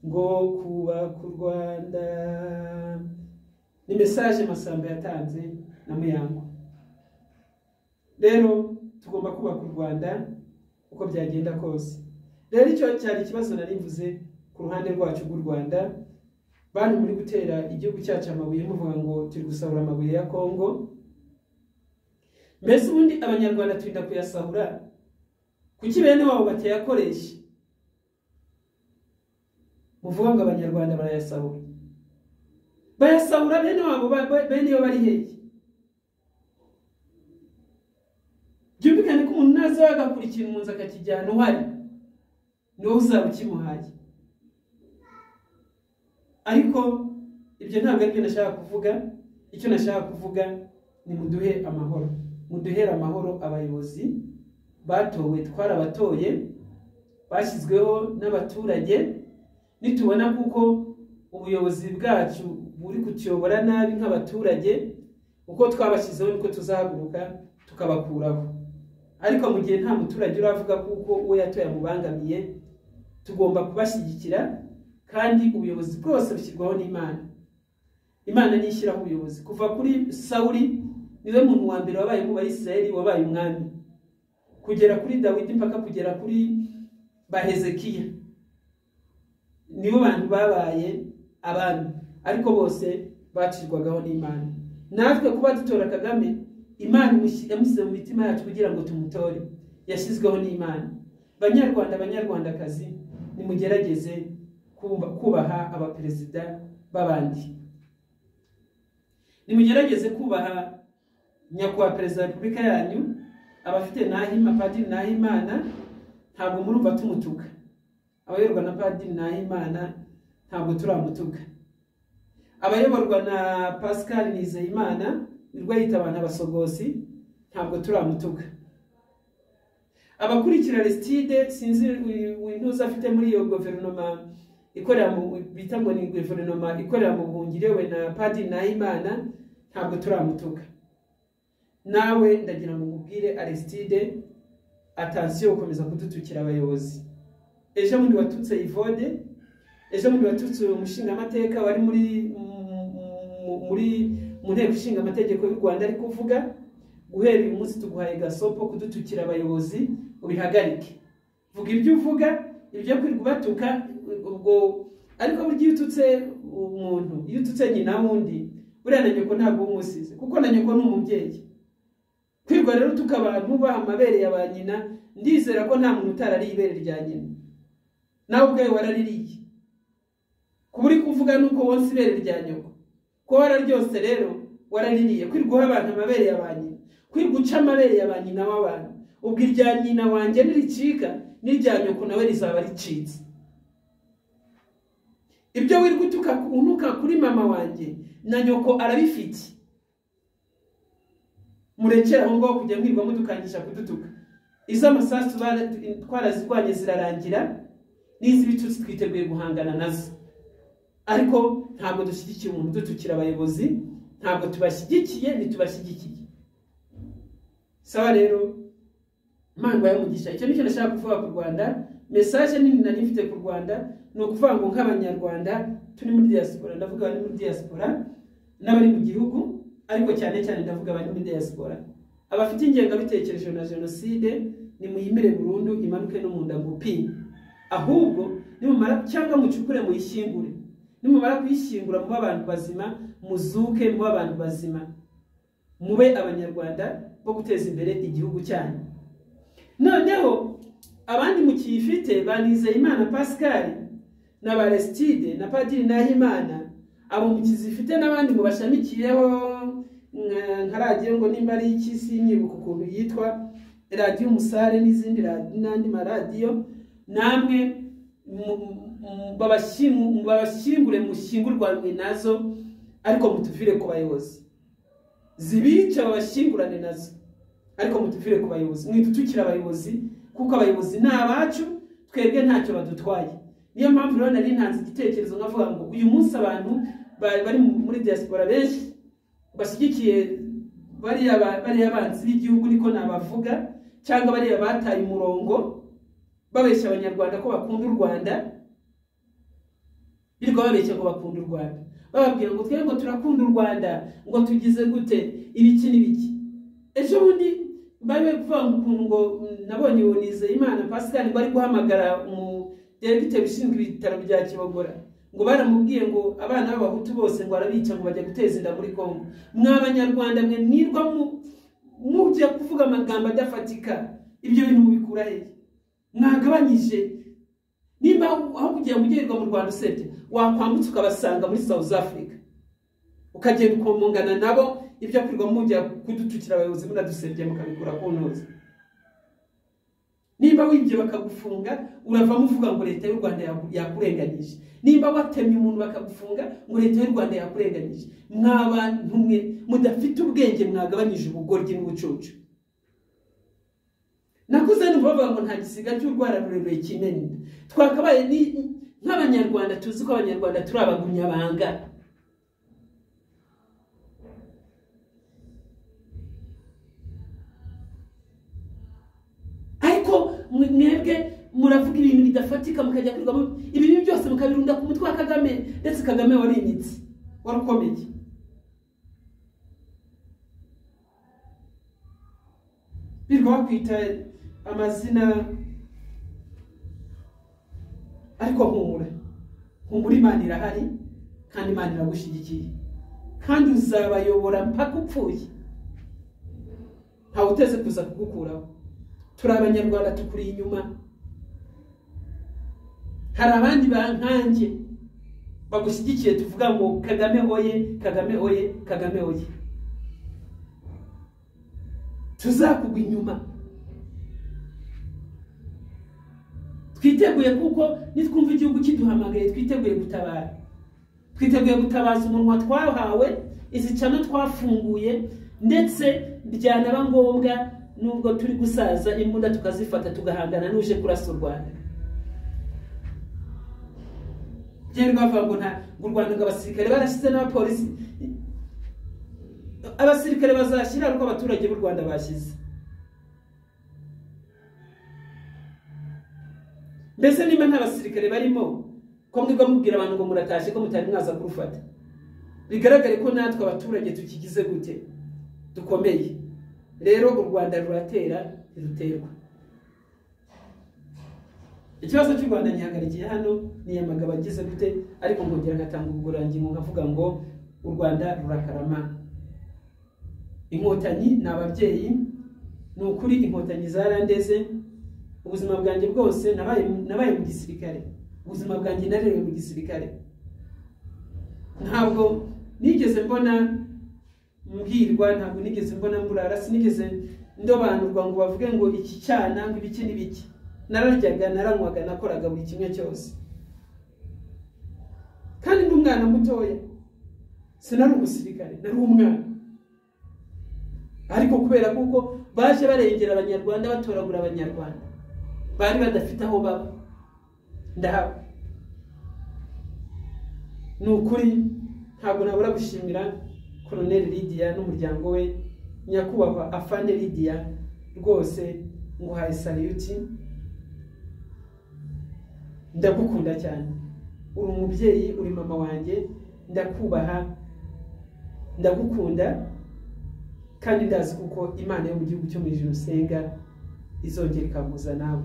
ngo kubaka u Rwanda. Ni message Masamba yatanze na Muyango. Rero tugomba kubaka u Rwanda uko byagenda kose. Rero icyo cyari ikibazo nari mvuze ku ruhande rwacu rw'u Rwanda. Bantu muri gutera igihugu cyacu amabuye muvuga ngo turi gusahura amabuye ya Kongo. Mbese ubundi abanyarwanda turinda kuyasahura kuki bene wabo batayakoresha? Muvuga ngo abanyarwanda barayasahura, bayasahura bene wabo, bene iyo bari hehe? Byumvikane ko umuntu naza agakurikira umunzi akakijyana uhari, niwo uzaba ukimuhaye. Ariko ibyo ntabwo aribyo nashaka kuvuga. Icyo nashaka kuvuga ni muduhe amahoro, muduhere amahoro abayobozi batowe, twarabatoye, bashyizweho n'abaturage. Nitubona kuko ubuyobozi bwacu buri kutuyobora nabi nk'abaturage, uko twabashyizeho niko tuzahaguruka tukabakuraho. Ariko mu gihe nta muturage uravuga kuko uwo yatoye amubangamiye, tugomba kubashyigikira. Kandi ubuyobozi bwose bushyirwaho n'Imana. Imana niyo ishyiraho ubuyobozi. Kuva kuri Sawuli, niwe muntu wa mbere wabaye mu Bayisiraheli wabaye umwami, kugera kuri Dawidi mpaka kugera kuri Bahezekiya, nibo bantu babaye abami, ariko bose bacirwagaho n'Imana. Natwe kuba dutora Kagame, Imana yamushyize mu mitima yacu kugira ngo tumutore, yashyizweho n'Imana. Banyarwanda banyarwandakazi, nimugerageze kubaha abaperezida b'abandi, nimugerageze kubaha nyakubahwa Perezida wa Repubulika yanyu. Abafite Nahima, Padiri Nahimana, ntabwo murumva tumutuka. Abayoborwa na Padiri Nahimana ntabwo turamutuka. Abayoborwa na Pascal Nizeyimana wirwa yita abantu abasogosi ntabwo turamutuka. Abakurikira Aristide, sinzi intuza afite muri iyo guverinoma ikorera mu bita ngo ni guverinoma ikorera mu buhungiro we na Padiri Nahimana, ntabwo turamutuka. Nawe ndagira ngo nkubwire Aristide, attention ukomeza kudutukira abayobozi. Ejo bundi watutse Ivode, ejo bundi watutse umushingamateka wari muri mu nteko ishinga amategeko y'u Rwanda ari kuvuga. Guhera uyu munsi tuguhaye gasopo kudutukira abayobozi, ubihagarike. Vuga ibyo uvuga, ibyo kwirirwa ubatuka ubwo. Ariko burya iyo ututse umuntu, iyo ututse nyina wundi, buriya na nyoko ntabwo umusize, kuko na nyoko ni umubyeyi. Kwirwa rero utuka abantu ubaha amabere ya ba nyina, ndizera ko nta muntu utarariye ibere rya nyina, nawe ubwawe waraririye. Kuba uri kuvuga nuko wonse ibere rya nyoko, ko wararyose rero waraririye. Kwirwa uha abantu amabere ya ba nyina, kwirwa uca amabere ya ba nyina w'abantu, ubwo irya nyina wanjye niricika n'irya nyoko nawe rizaba ricitse. Ibyo wirwa utuka unuka kuri mama wanjye na nyoko arabifite. Murekere aho ngaho kujya mwirwa mudukangisha kudutuka. Iz'amasasu twarazirwanye zirarangira, n'iz'ibitutsi twiteguye guhangana nazo. Ariko ntabwo dushyigikiye umuntu udutukira abayobozi, ntabwo tubashyigikiye, ntitubashyigikiye. Sawa rero, Imana ibahe umugisha. Icyo nicyo nashaka kuvuga ku Rwanda. Message nini nari mfite ku Rwanda ni ukuvuga ngo nk'Abanyarwanda turi muri diaspora, ndavuga abari muri diaspora n'abari mu gihugu, ariko cyane cyane ndavuga abari muri diaspora, abafite ingengabitekerezo na jenoside nimuyimire burundu, imanuke no mu nda ngo pi. Ahubwo nimumara cyangwa mucukure muyishyingure, nimumara kuyishyingura mube abantu bazima, muzuke mube abantu bazima, mube Abanyarwanda bo guteza imbere igihugu cyanyu. Noneho abandi mukiyifite ba Nizeyimana Pascal na ba Aristide na Padiri Nahimana, abo mukizifite n'abandi mubashamikiyeho nka radiyo ngo nimba ari iki sinyibuka ukuntu yitwa, radiyo Umusare n'izindi n'andi maradiyo, namwe babashyingure mushyingurwanwe nazo, ariko mutuvire ku bayobozi. Zibica babashyingurane nazo, ariko mutuvire ku bayobozi. Mwidutukira abayobozi, kuko abayobozi ni abacu, twebwe ntacyo badutwaye. Niyo mpamvu rero nari ntanze igitekerezo nkavuga ngo uyu munsi abantu bari muri diaspora benshi bashyigikiye bariya banzi b'igihugu, niko nabavuga, cyangwa bariya bataye umurongo babeshya Abanyarwanda ko bakunda u Rwanda, birirwa babeshya ngo bakunda u Rwanda, bababwira ngo twebwe ngo turakunda u Rwanda, ngo tugize gute ibiki n'ibiki. Ejo bundi bari bari kuvuga ngo ukuntu ngo nabonye uwo Nizeyimana Pascal ngo ari guhamagara umudiregiteri ushinzwe ibitaro bya Kibogora, ngo baramubwiye ngo abana b'Abahutu bose ngo arabica ngo bajya guteza inda muri Kongo. Mwa Banyarwanda mwe mwirwa mujya kuvuga amagambo adafatika, ibyo bintu mubikura hehe? Mwagabanyije. Nimba aho kugira ngo ugererwa mu Rwanda usebye, wakwambutse ukabasanga muri South Africa, ukagenda ukomongana nabo, ibyo kwirwa mujya kudutukira abayobozi munadusebye mukabikura ku ntuza. Nimba wibye bakagufunga, uravamo uvuga ngo leta y'u Rwanda yakurenganyije. Nimba watemye umuntu bakagufunga, ngo leta y'u Rwanda yakurenganyije. Mwa bantu mwe mudafite ubwenge, mwagabanyije ubugoryi n'ubucucu. Nakuze numva bavuga ngo nta gisiga cy'urwara rurerure kimena. Twakabaye ni nk'Abanyarwanda, tuzi ko Abanyarwanda turi abagumyabanga. Ariko mwebwe muravuga ibintu bidafatika, mukajya kwirwamo ibintu byose mukabirunda ku mutwe wa Kagame, ndetse Kagame wari imitsi warukomeye. Birirwa bakwita amazina, ariko humura, humura, Imana irahari kandi Imana iragushyigikiye, kandi uzabayobora mpaka upfuye, ntawe uteze kuza kugukuraho. Turi Abanyarwanda, tukuri inyuma. Hari abandi bankange bagushyigikiye, tuvuga ngo Kagame oye, Kagame oye, Kagame oye. Tuzakugwa inyuma. Twiteguye, kuko nitwumva igihugu kiduhamagaye twiteguye gutabara. Twiteguye gutabaza umunwa twahawe, izi cano twafunguye, ndetse byanaba ngombwa nubwo turi gusaza imbunda tukazifata tugahangana n'uje kurasa u Rwanda. Byari bavuga ngo nta ngo u Rwanda ngo abasirikare barashize n'abapolisi. Abasirikare bazashyira uko abaturage b'u Rwanda bashyize. Mbese nimba nta basirikare barimo, ko mwirwa mubwira abantu ngo muratashe ko mutari mwaza kurufata, bigaragare ko natwe abaturage tukigize gute, dukomeye. Rero u Rwanda ruratera ntiruterwa. Ikibazo cy'u Rwanda gihagarikiye hano, ni Nyamagabe agize gute, ariko nkongera ngatanga ubugororangingo nkavuga ngo u Rwanda rurakarama. Inkotanyi ni ababyeyi, ni ukuri inkotanyi zarandeze. Ubuzima bwanjye bwose nabaye mu gisirikare, ubuzima bwanjye narerewe mu gisirikare. Ntabwo nigeze mbona mbwirwa, ntabwo nigeze mbona mburara, sinigeze ndobanurwa ngo bavuge ngo iki cyana ngo ibiki n'ibiki. Nararyaga, naranywaga, nakoraga buri kimwe cyose, kandi ndi umwana mutoya, sinari umusirikare, nari umwana. Ariko kubera kuko baje barengera abanyarwanda, batoragura abanyarwanda bari badafite aho baba, ndahaba. Ni ukuri ntabwo nabura gushimira Colonel Lydia n'umuryango we, nyakubahwa Afande Lydia, rwose nguhaye salute, ndagukunda cyane, uri umubyeyi, uri mama wanjye, ndakubaha, ndagukunda, kandi ndazi kuko Imana yo mu gihugu cyo mu ijuru usenga izongera ikampuza nawe,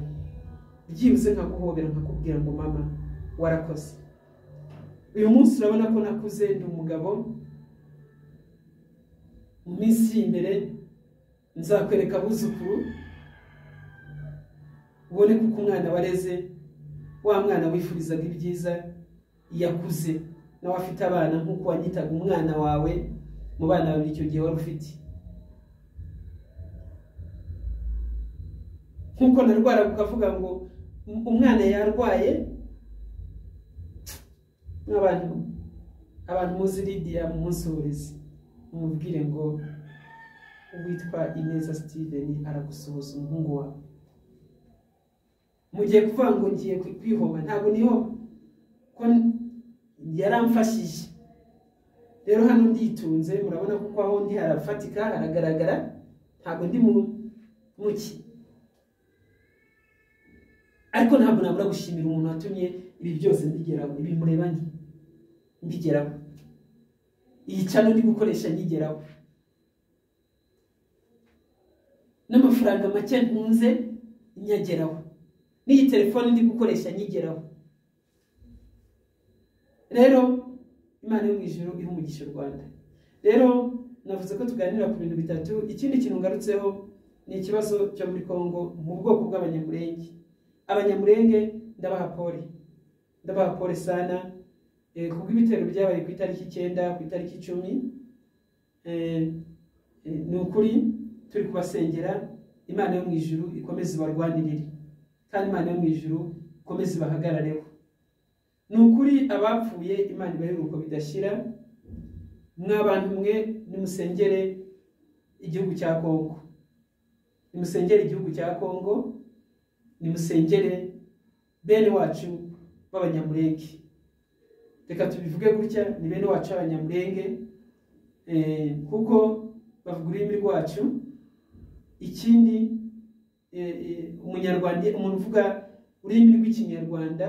byibuze nkaguhobera nkakubwira ngo mama warakoze. Uyu munsi urabona ko nakuze, ndi umugabo, mu minsi imbere nzakwereka abuzukuru, ubone kuko umwana wareze, wa mwana wifurizaga ibyiza yakuze, nawe afite abana nk'uko wanyitaga umwana wawe mu bana babiri icyo gihe wari ufite. Nk'uko narwara ukavuga ngo umwana yarwaye, abantu muzi Lydia mumunsuhurize, mumubwire ngo uwitwa Ineza Steven aragusuhuza umuhungu wawe. Mugiye kuvuga ngo ngiye kwihoma, ntabwo niho ko yaramfashije. Rero hano nditunze, murabona kuko aho ndi harafatika, haragaragara, ntabwo ndi muki. Ariko ntabwo nabura gushimira umuntu watumye ibi byose mbigeraho, ibi mureba mbigeraho, iyi channel ndi gukoresha nyigeraho, n'amafaranga make ntunze nyageraho, n'iyi telefone ndi gukoresha nyigeraho. Rero Imana yo mu ijuru iha umugisha u Rwanda. Rero navuze ko tuganira ku bintu bitatu. Ikindi kintu ngarutseho ni ikibazo cyo muri Kongo mu bwoko bw'Abanyamurenge. Abanyamurenge ndabaha pole, ndabaha pole sana, kubw'ibitero byabaye ku itariki 9, ku itariki 10. Ni ukuri turi kubasengera, Imana yo mu ijuru ikomeze ibarwanirire, kandi Imana yo mu ijuru ikomeze ibahagarareho. Ni ukuri abapfuye Imana ibahe uko bidashira. Mwabantu mwe nimusengere igihugu cya Kongo, nimusengere igihugu cya Kongo, nimusengere bene wacu b'Abanyamurenge. Reka tubivuge gutya, ni bene wacu b'Abanyamurenge, kuko bavuga ururimi rwacu. Ikindi umunyarwanda, umuntu uvuga ururimi rw'ikinyarwanda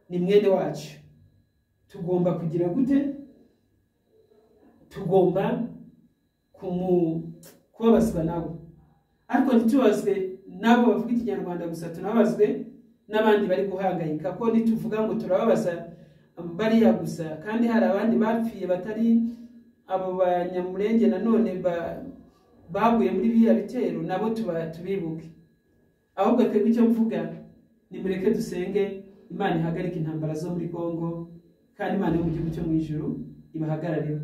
ni mwene wacu. Tugomba kugira gute? Tugomba kubabazwa nabo, ariko ntitubazwe nabo bavuga ikinyarwanda gusa, tunabazwe n'abandi bari guhangayika. Ko nituvuga ngo turababaza bariya gusa, kandi hari abandi bapfiye batari abo Banyamurenge nanone baguye muri biriya bitero, nabo tubibuke. Ahubwo twebwe icyo mvuga ni mureke dusenge Imana ihagarike intambara zo muri Kongo, kandi Imana yo mu gihugu cyo mu ijuru ibahagarareho.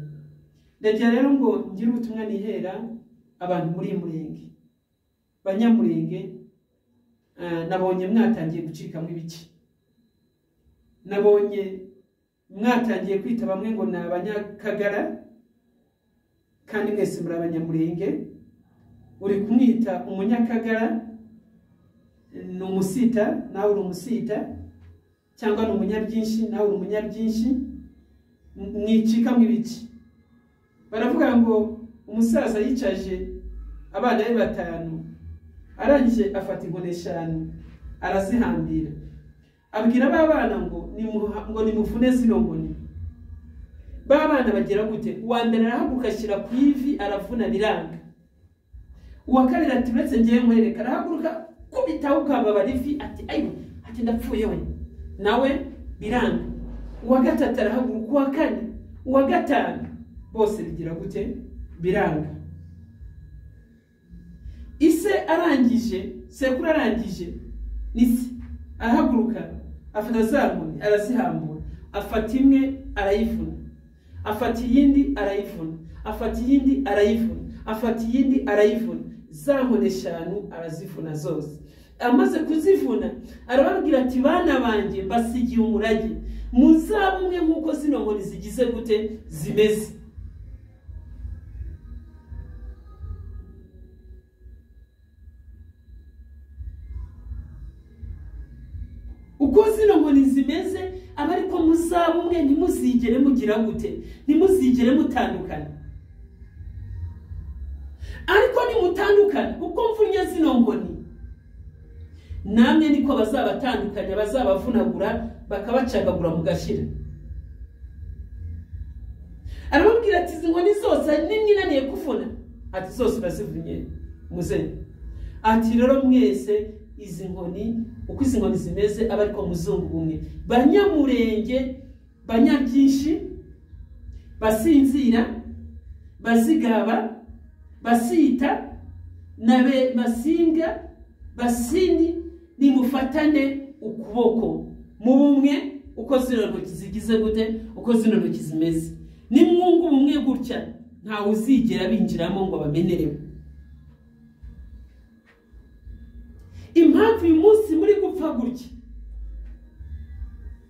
Ndagira rero ngo ngire ubutumwa nihera abantu muri Murenge, Banyamurenge. Nabonye mwatangiye gucikamo ibice, nabonye mwatangiye kwita bamwe ngo ni abanyakagara, kandi mwese muri Abanyamurenge. Uri kumwita umunyakagara ni umusita, nawe uri umusita, cyangwa ni umunyabyinshi, nawe uri umunyabyinshi. Mwicikamo ibice. Baravuga ngo umusaza yicaje abana be 5, arangije afata inkoni 5 arazihambira, abwira ba bana ngo nimuvune zino nkoni. Ba bana bagira gute? Uwa mbere arahaguruka ashyira ku ivi aravuna biranga. Uwa kabiri ati uretse ngiye nkwereka, arahaguruka kubitaho ukababara ivi, ati ayiwe, ati ndapfuye we, nawe biranga. Uwa gatatu arahaguruka, uwa kane, uwa gatanu, bose bigira gute? Biranga. Ise arangije, sekuru arangije, nisi arahaguruka afata za nkoni arazihambura, afata imwe arayivuna, afata iyindi arayivuna, afata iyindi arayivuna, afata iyindi arayivuna, za nkoni 5 arazivuna zose. Amaze kuzivuna arababwira ati bana banjye mbasigiye umurage, muzaba umwe nk'uko zino nkoni zigize gute zimeze. Uko zino nkoni zimeze aba ariko muzaba umwe, ntimuzigere mugira gute, ntimuzigere mutandukana. Ariko nimutandukana, uko mvunnye zino nkoni namwe niko bazabatandukanya, bazabavunagura bakabacagagura mugashira. Arababwira ati izi nkoni zose nimwe inaniye kuvuna, ati zose urazivunye muze. Ati rero mwese izi nkoni uko izi nkoni zimeze aba ariko muzungu bumwe, banyamurenge, banyabyinshi, basinzira, bazigaba, basita, nabe basinga, basini, nimufatane ukuboko mu bumwe, uko zino ntoki zigize gute, uko zino ntoki zimeze. Nimwungu bumwe gutya ntawe uzigera binjiramo ngo bamenerewe. Impamvu uyu munsi muri gupfa gutya,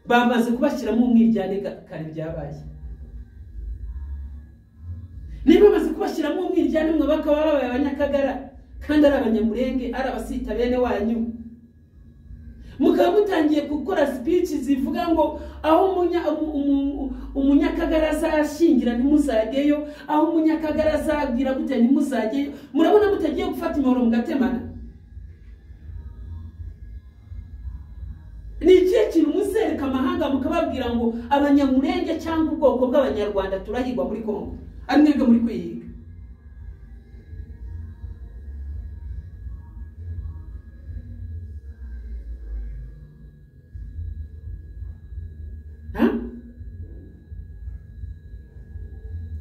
bamaze kubashyiramo umwiryane kare byabaye. Niba bamaze kubashyiramo umwiryane mwe bakaba babaye abanyakagara kandi ari abanyamurenge, ari abasita bene wanyu, mukaba mutangiye gukora speech zivuga ngo aho umunyakagara azashingira ntimuzageyo, aho umunyakagara azabwira gute ntimuzageyo. Murabona mutagiye gufata imihoro mugatemana. Ni ikihe kintu muzereka amahanga mukababwira ngo abanyamurenge cyangwa ubwoko bw'abanyarwanda turahigwa muri Kongo, ari mwebwe muri kwihiga?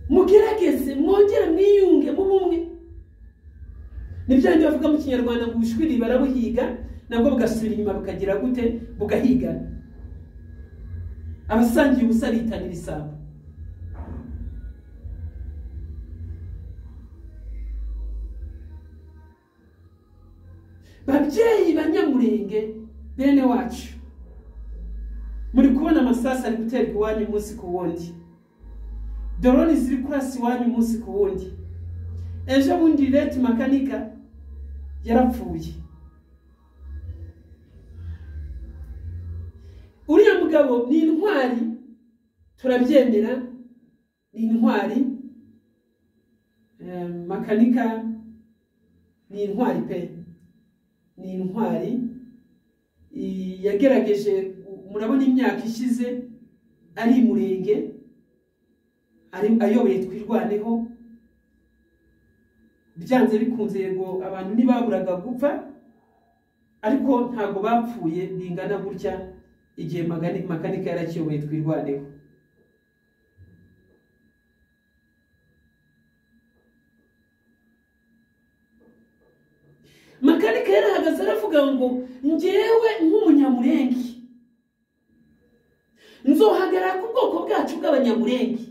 Mugerageze mwongere mwiyunge mu bumwe. Nibyo bindi bavuga mu Kinyarwanda ngo ubushwiri barabuhiga nabwo bugasubira inyuma bukagira gute, bugahigana. Abasangiye ubusa bitanira ibisambo. Babyeyi banyamurenge bene wacu, muri kubona amasasa ari guterwa iwanyu umunsi ku wundi, doroni ziri kurasa iwanyu umunsi ku wundi. Ejo bundi Leti Makanika yarapfuye. Uriya mugabo ni intwari, turabyemera, ni intwari. Makanika ni intwari pe, ni intwari. Yagerageje, murabona imyaka ishize ari Murenge, ari ayoboye Twirwaneho. Byanze bikunze yego abantu ntibaburaga gupfa, ariko ntago bapfuye bingana gutya igihe Makanika yarakiyoboye Twirwaneho. Makanika yarahagaze aravuga ngo njyewe nk'umunyamurenge nzohagarara ku bwoko bwacu bw'abanyamurenge.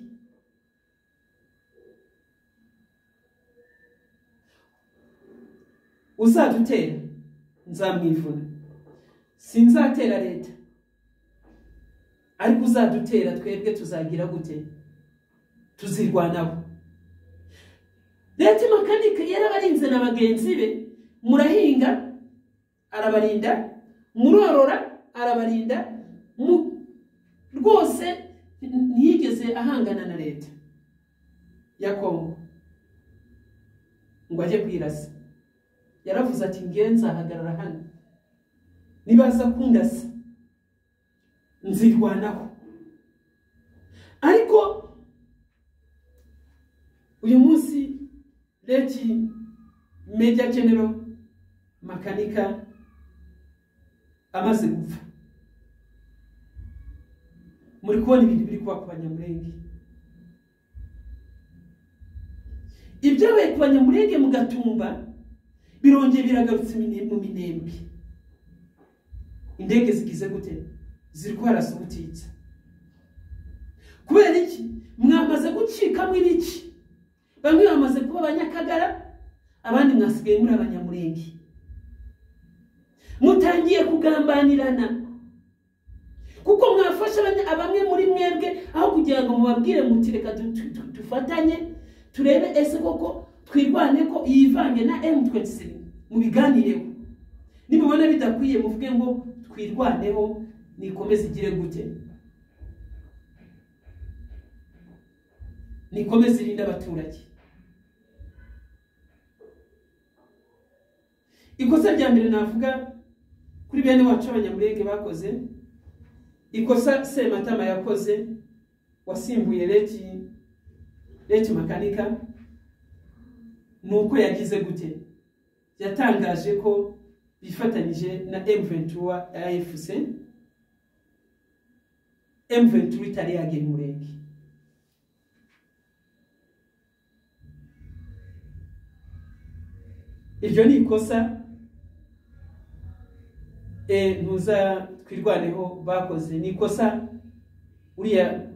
Uzadutera nzamwivuna, sinzatera leta, ariko uzadutera twebwe tuzagira gute, tuzirwanaho. Leta Makanika yarabarinze na bagenzi be, murahinga arabarinda, murorora arabarinda, rwose ntiyigeze ahangana na leta ya Kongo ngo ajye kwirasa. Yaravuze ati ngiye nzahagarara hano, nibaza kundasa nzirwanaho. Ariko uyu munsi Leti Major General Makanika amaze gupfa, muri kubona ibintu biri kuba ku banyamurenge. Ibyabaye ku banyamurenge mu Gatumba birongeye biragarutse mu Minembwe. Indege zigize gute, ziri kwarasa ubutitsa. Kubera iki? Mwamaze gucikamo ibice, bamwe bamaze kuba abanyakagara, abandi mwasigaye muri abanyamurenge. Mutangiye kugambanirana kuko mwafasha abamwe muri mwebwe aho kugira ngo mubabwire muti reka dufatanye turebe ese koko twirwane ko yivange na M23, mubiganireho. Nimubona bidakwiye muvuge ngo twirwaneho Nikomeze igire gute? Nikomeze irinde abaturage. Ikosa rya mbere navuga kuri bene wacu abanyamurenge bakoze, ikosa Sematama yakoze wasimbuye Leti Makanika, nuko yagize gute? Yatangaje ko bifatanyije na M23 AFC. M23 itari yagera Murenge. Iryo ni ikosa ntuza twirwaneho bakoze, ni ikosa uriya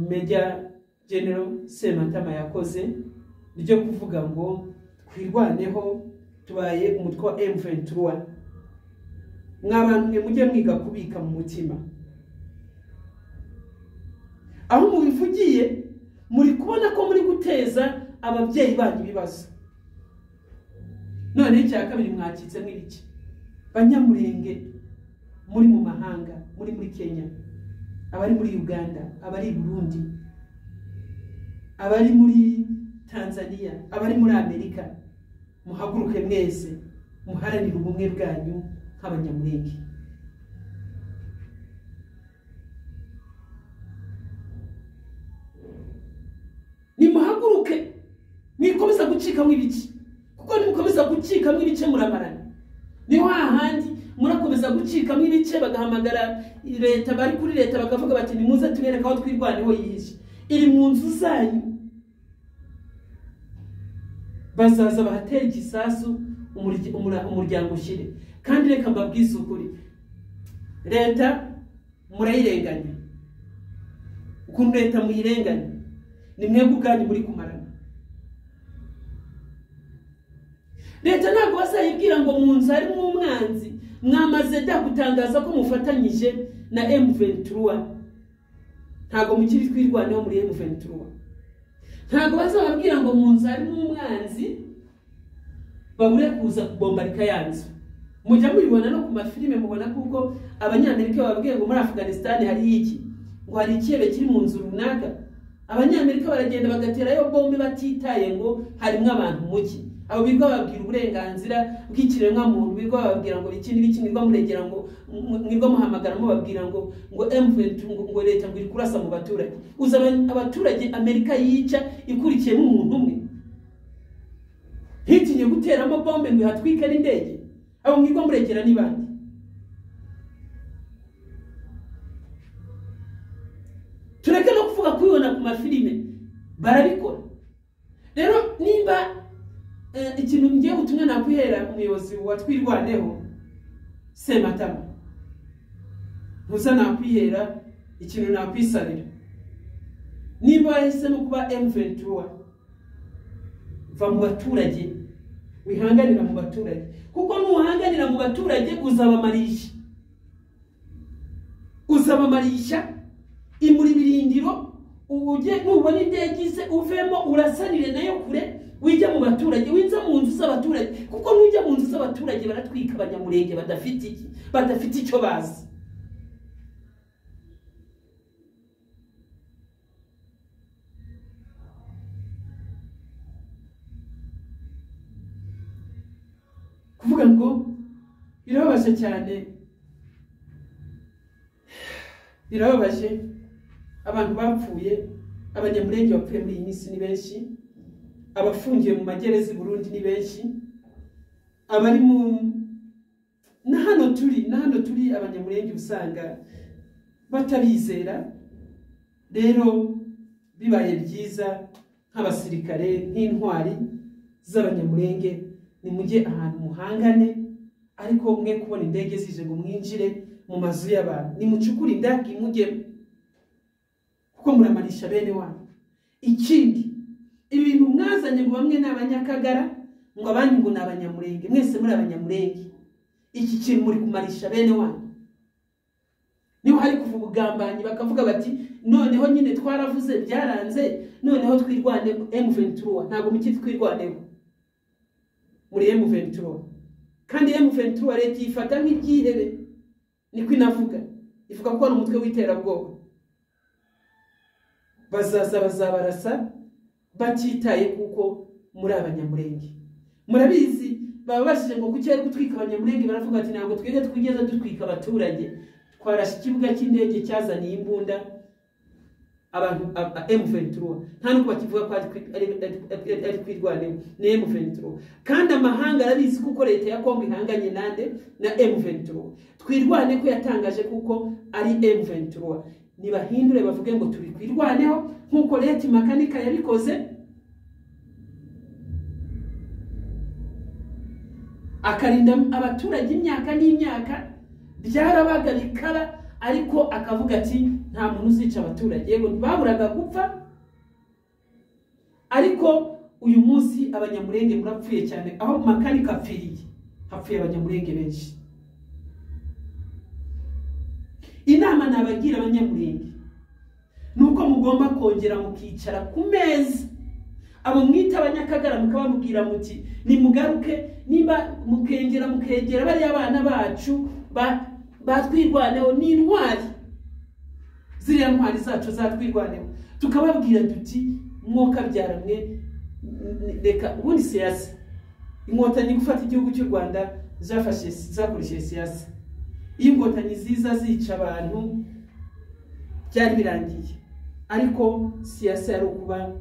Major General Sematama yakoze ryo kuvuga ngo twirwaneho tubaye umutwe wa M23. Mwabantu mwe mujye mwiga kubika mu mutima. Aho mubivugiye muri kubona ko muri guteza ababyeyi banyu ibibazo. None icya kabiri mwakitse mw'ibiki? Banyamurenge muri mu mahanga, muri muri Kenya, abari muri Uganda, abari Burundi, abari muri Tanzania, abari muri Amerika, muhaguruke mwese muharanire ubumwe bwanyu nk'abanyamurenge. Nimuhaguruke, mwikomeza gucikamo ibice, kuko nimukomeza gucikamo ibice muramarana. Ni hahandi murakomeza gucikamo ibice, bagahamagara leta, bari kuri leta bakavuga bati nimuze tubereke aho twirwaneho yihishe. Iri mu nzu zanyu, bazaza bahatera igisasu umuryango ushire. Kandi reka mbabwize ukuri, leta murayirenganya. Ukuntu leta muyirenganya ni mwebwe ubwanyu muri kumarana. Leta ntabwo bazayibwira ngo mu nzu harimo umwanzi, mwamaze da gutangaza ko mufatanyije na M23. Ntabwo mukiri twirwaneho muri M23. Ntabwo bazababwira ngo mu nzu harimo umwanzi babure kuza kubombarika ya nzu. Mujya mubibona no ku mafilime, mubona kuko abanyamerika bababwiye ngo muri Afghanistan hari iki, ngo hari ikihebe kiri mu nzu runaka. Abanyamerika baragenda bagaterayo bombe batitaye ngo harimo abantu muki. Abo birirwa bababwira uburenganzira bw'ikiremwa muntu, birirwa bababwira ngo iki n'ibiki, mwirwa muregera ngo mwirwa muhamagara mubabwira ngo M23 ngo leta ngo iri kurasa mu baturage. Uza abaturage Amerika yica ikurikiyemo umuntu umwe, ntitinye guteramo bombe ngo ihatwike n'indege. Abo mwirwa muregera ni bande? Tureke no kuvuga kubibona ku mafilime, barabikora. Rero nimba ikintu ngiye gutumwa nakwihera umuyobozi wa twirwaneho Sematama, ntuza nakwihera ikintu nakwisabira. Nimba wahisemo kuba M23, va mu baturage, wihanganira mu baturage, kuko nuhanganira mu baturage uzabamarisha. Uzabamarisha imuri birindiro, uje nubona indege ize uvemo urasanire nayo kure, wijya mu baturage, winza mu nzu z'abaturage, kuko nujya mu nzu z'abaturage baratwika abanyamurenge badafite iki, badafite icyo bazi. Kuvuga ngo birababaje cyane, birababaje abantu bapfuye, abanyamurenge bapfuye muri iyi minsi ni benshi, abafungiye mu magereza i Burundi ni benshi, abari mu na hano turi abanyamurenge usanga batabizera. Rero bibaye byiza nk'abasirikare, nk'intwari z'abanyamurenge, nimujye ahantu muhangane, ariko mwe kubona indege zije ngo mwinjire mu mazu y'abantu, nimucukure indaki mujye, kuko muramarisha bene wanyu. Ikindi, ibintu mwazanye ngo bamwe ni abanyakagara, ngo abandi ngo ni abanyamurenge, mwese muri abanyamurenge. Iki kintu muri kumarisha bene wanyu. Niho hari kuva ubugambanyi bakavuga bati noneho nyine twaravuze byaranze, noneho twirwane M23. Ntabwo mukiri twirwaneho muri M23. Kandi M23 leta yifata nk'ibyihebe, niko inavuga. ivuga ko ari umutwe w'iterabwoba. Bazaza bazabarasa batitaye kuko muri Abanyamurenge. Murabizi bababashije ngo kuki ari gutwika Abanyamurenge, baravuga ati ntabwo twebwe twigeze dutwika abaturage, twarashe ikibuga cy'indege cyazaniye imbunda abantu M23, nta nuko bakivuga ko ari kwirwaneho ni M23. Kandi amahanga arabizi kuko leta ya Kongo ihanganye nande na M23. Twirwane ko yatangaje kuko ari M23. Nibahindure bavuge ngo turi kwirwaneho nkuko leta Makanika yabikoze, akarinda abaturage imyaka n'imyaka, byarabaga bikaba, ariko akavuga ati nta muntu uzica abaturage. Yego baburaga gupfa, ariko uyu munsi Abanyamurenge murapfuye cyane. Aho Makanika apfiriye hapfuye Abanyamurenge benshi. Inama nabagira Abanyamurenge nuko mugomba kongera mukicara ku meza, abo mwita Abanyakagara mukababwira muti nimugaruke, nimba mukengera mukegera bari abana bacu batwirwaneho ni intwari, ziriya ntwari zacu zatwirwaneho, tukababwira duti mwoka byaramwe reka ubundi siyasa. Inkotanyi gufata igihugu cy'u Rwanda zafashe zakoresheje siyasa. Iyo inkotanyi ziza zica abantu byari birangiye, ariko siyasa yari ukuba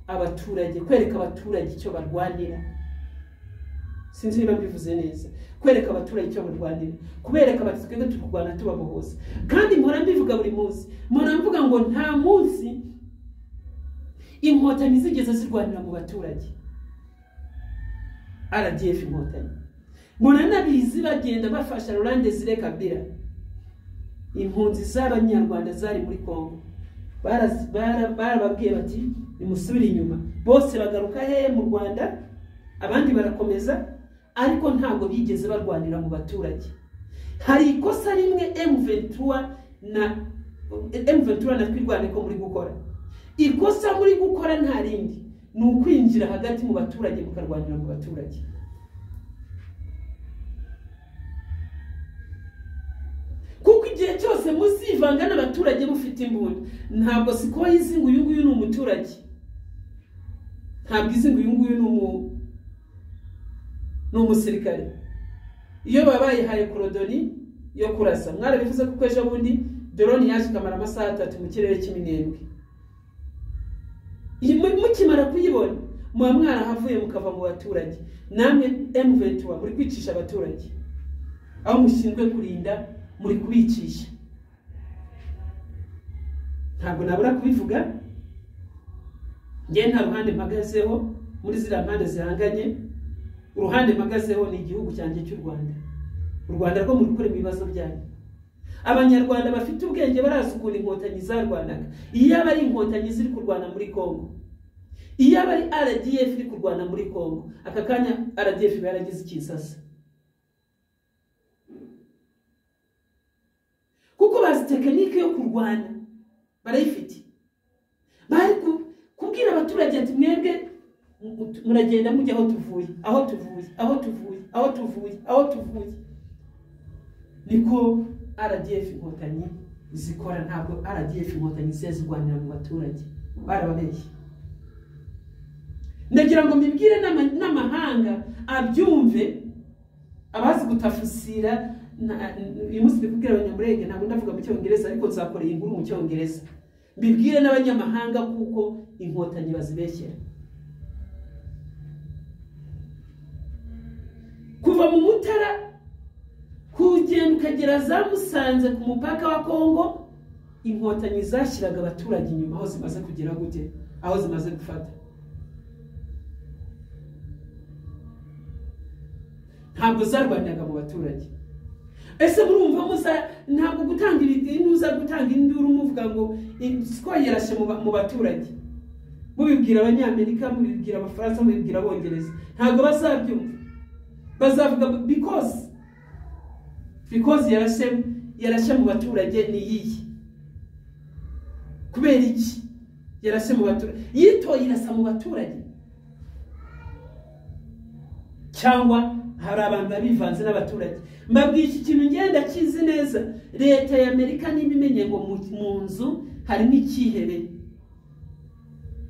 abaturage, kwereka abaturage icyo barwanira. Sinzi niba mbivuze neza, kwereka abaturage icyo barwanira, kubereka bati twebwe turi kurwana tubabohoza. Kandi mpora mbivuga buri munsi, mpora mvuga ngo nta munsi inkotanyi zigeze zirwanira mu baturage. RDF inkotanyi mbona nabizi bagenda bafasha Laurent Desire Kabila. Impunzi z'Abanyarwanda zari muri Kongo barababwiye bati nimusubire inyuma, bose bagaruka hehe mu Rwanda, abandi barakomeza, ariko ntabwo bigeze barwanira mu baturage. Hari ikosa rimwe M23 na M23 na twirwane ko muri gukora. Ikosa muri gukora nta rindi, ni ukwinjira hagati mu baturage mukarwanira mu baturage. Kuko igihe cyose muzivanga n'abaturage mufite imbunda, ntabwo siko izi ngo uyu nguyu ni umuturage, ntabwo izi ngo uyu nguyu ni umusirikare. Iyo babayihaye korodoni yo kurasa, mwarabivuze kuko ejo bundi drone yaje ikamara amasaha 3 mu kirere cy'iminembwe. Mukimara kuyibona muba mwarahavuye mukava mu baturage. Namwe M23 muri kwicisha abaturage, aho mushinzwe kurinda muri kubicisha. Ntabwo nabura kubivuga, nge nta ruhande mpagazeho muri ziriya mpande zihanganye. Uruhande mpagazeho ni igihugu cyanjye cy'u Rwanda. U Rwanda rwo muri gukora ibibazo byanyu. Abanyarwanda bafite ubwenge barazi ukuntu inkotanyi zarwanaga. Iyo aba ari inkotanyi ziri kurwana muri Kongo, iyo aba ari RDF iri kurwana muri Kongo, aka kanya RDF iba yaragize ikisasa, kuko bazi tekinike yo kurwana barayifite. Bari kubwira abaturage ati mwebwe muragenda mujya aho tuvuye, aho tuvuye, aho tuvuye, aho tuvuye, aho tuvuye. Niko RDF inkotanyi zikora. Ntabwo RDF inkotanyi zirwanira mu baturage, barababeshye. Ndagira ngo mbibwire n'amahanga abyumve, abazi gutafusira. Uyu munsi ndikubwira Abanyamurenge, ntabwo ndavuga mu Cyongereza, ariko nzakoreye inkuru mu Cyongereza, mbibwire n'abanyamahanga kuko inkotanyi bazibeshyera. Kuva mu Mutara kugenda ukagera za Musanze ku mupaka wa Kongo, inkotanyi zashyiraga abaturage inyuma aho zimaze kugera gute, aho zimaze gufata. Ntabwo zarwaniraga mu baturage. Ese murumva muza ntabwo gutanga inuza gutanga induru muvuga ngo siko yarashe mu baturage, mubibwira Abanyamerika, mubibwira Abafaransa, mubibwira Abongereza, ntabwo bazabyumva. Bazavuga because yarashe mu baturage ni yiyi. Kubera iki yarashe mu baturage? Yitoye irasa mu baturage, cyangwa Hari abantu babivanze n'abaturage. Mbabwiye iki kintu ngenda kizi neza, leta ya Amerika niba imenye ngo mu nzu harimo ikihebe,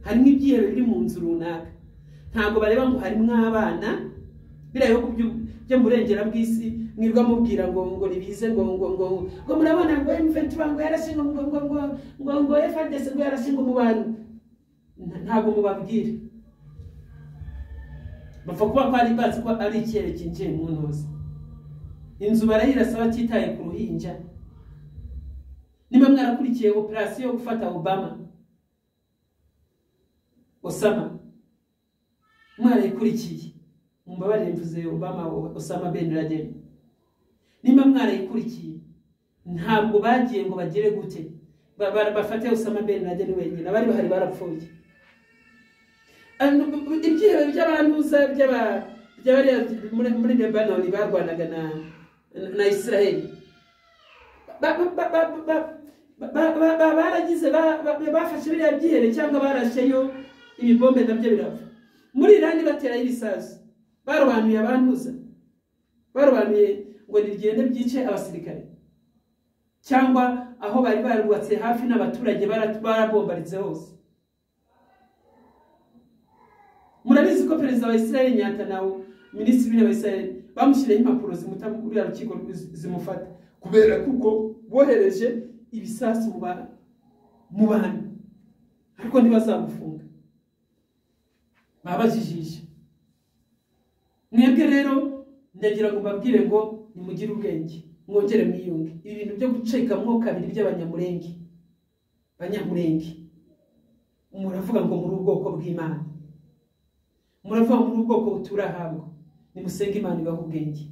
harimo ibyihebe biri mu nzu runaka, ntabwo bareba ngo harimo abana. Biriya bihugu byo mu burengera bw'isi mwirwa mubwira ngo ngo nibize ngo ngo ngo ngo murabona ngo M23 ngo yarashe ngo ngo ngo ngo ngo FARDC ngo yarashe ngo mu bantu, ntabwo mubabwira. Bapfa kuba kwari bazi ko ari ikihebe kinjiye mu ntuza. Inzu barayirasa batitaye ku ruhinja. Niba mwarakurikiye operasiyo yo gufata Obama, Osama, mwarayikurikiye, mumbabarire mvuze Obama, Osama Ben Laden. Niba mwarayikurikiye, ntabwo bagiye ngo bagere gute bafate Osama Ben Laden wenyine, abari bahari barapfuye. Ibyihebe by'abantuza by'abari muri Lebanon barwanaga na Israel, baragize bafashe biriya byihebe cyangwa barasheyo ibibombe nabyo birapfa. Muri Iran baterayo ibisasu, barobanuye abantuza, barobanuye ngo nigende byice abasirikare, cyangwa aho bari barubatse hafi n'abaturage barabombaritse hose. Murabizi ko perezida wa Israel Netanyahu, minisitiri w'intebe wa Israel, bamushyiriyeho impapuro zimuta muri rukiko zimufata kubera kuko bohereje ibisasu mu bantu, ariko ntibazamufunga, babajijisha. Mwebwe rero ndagira ngo mbabwire ngo nimugire ubwenge, mwongere mwiyunge. Ibintu byo gucekamwo kabiri by'abanyamurenge, banyamurenge, muravuga ngo muri ubwoko bw'Imana, muravuga muri ubwoko buturahabwa, nimusenge Imana ibahe ubwenge.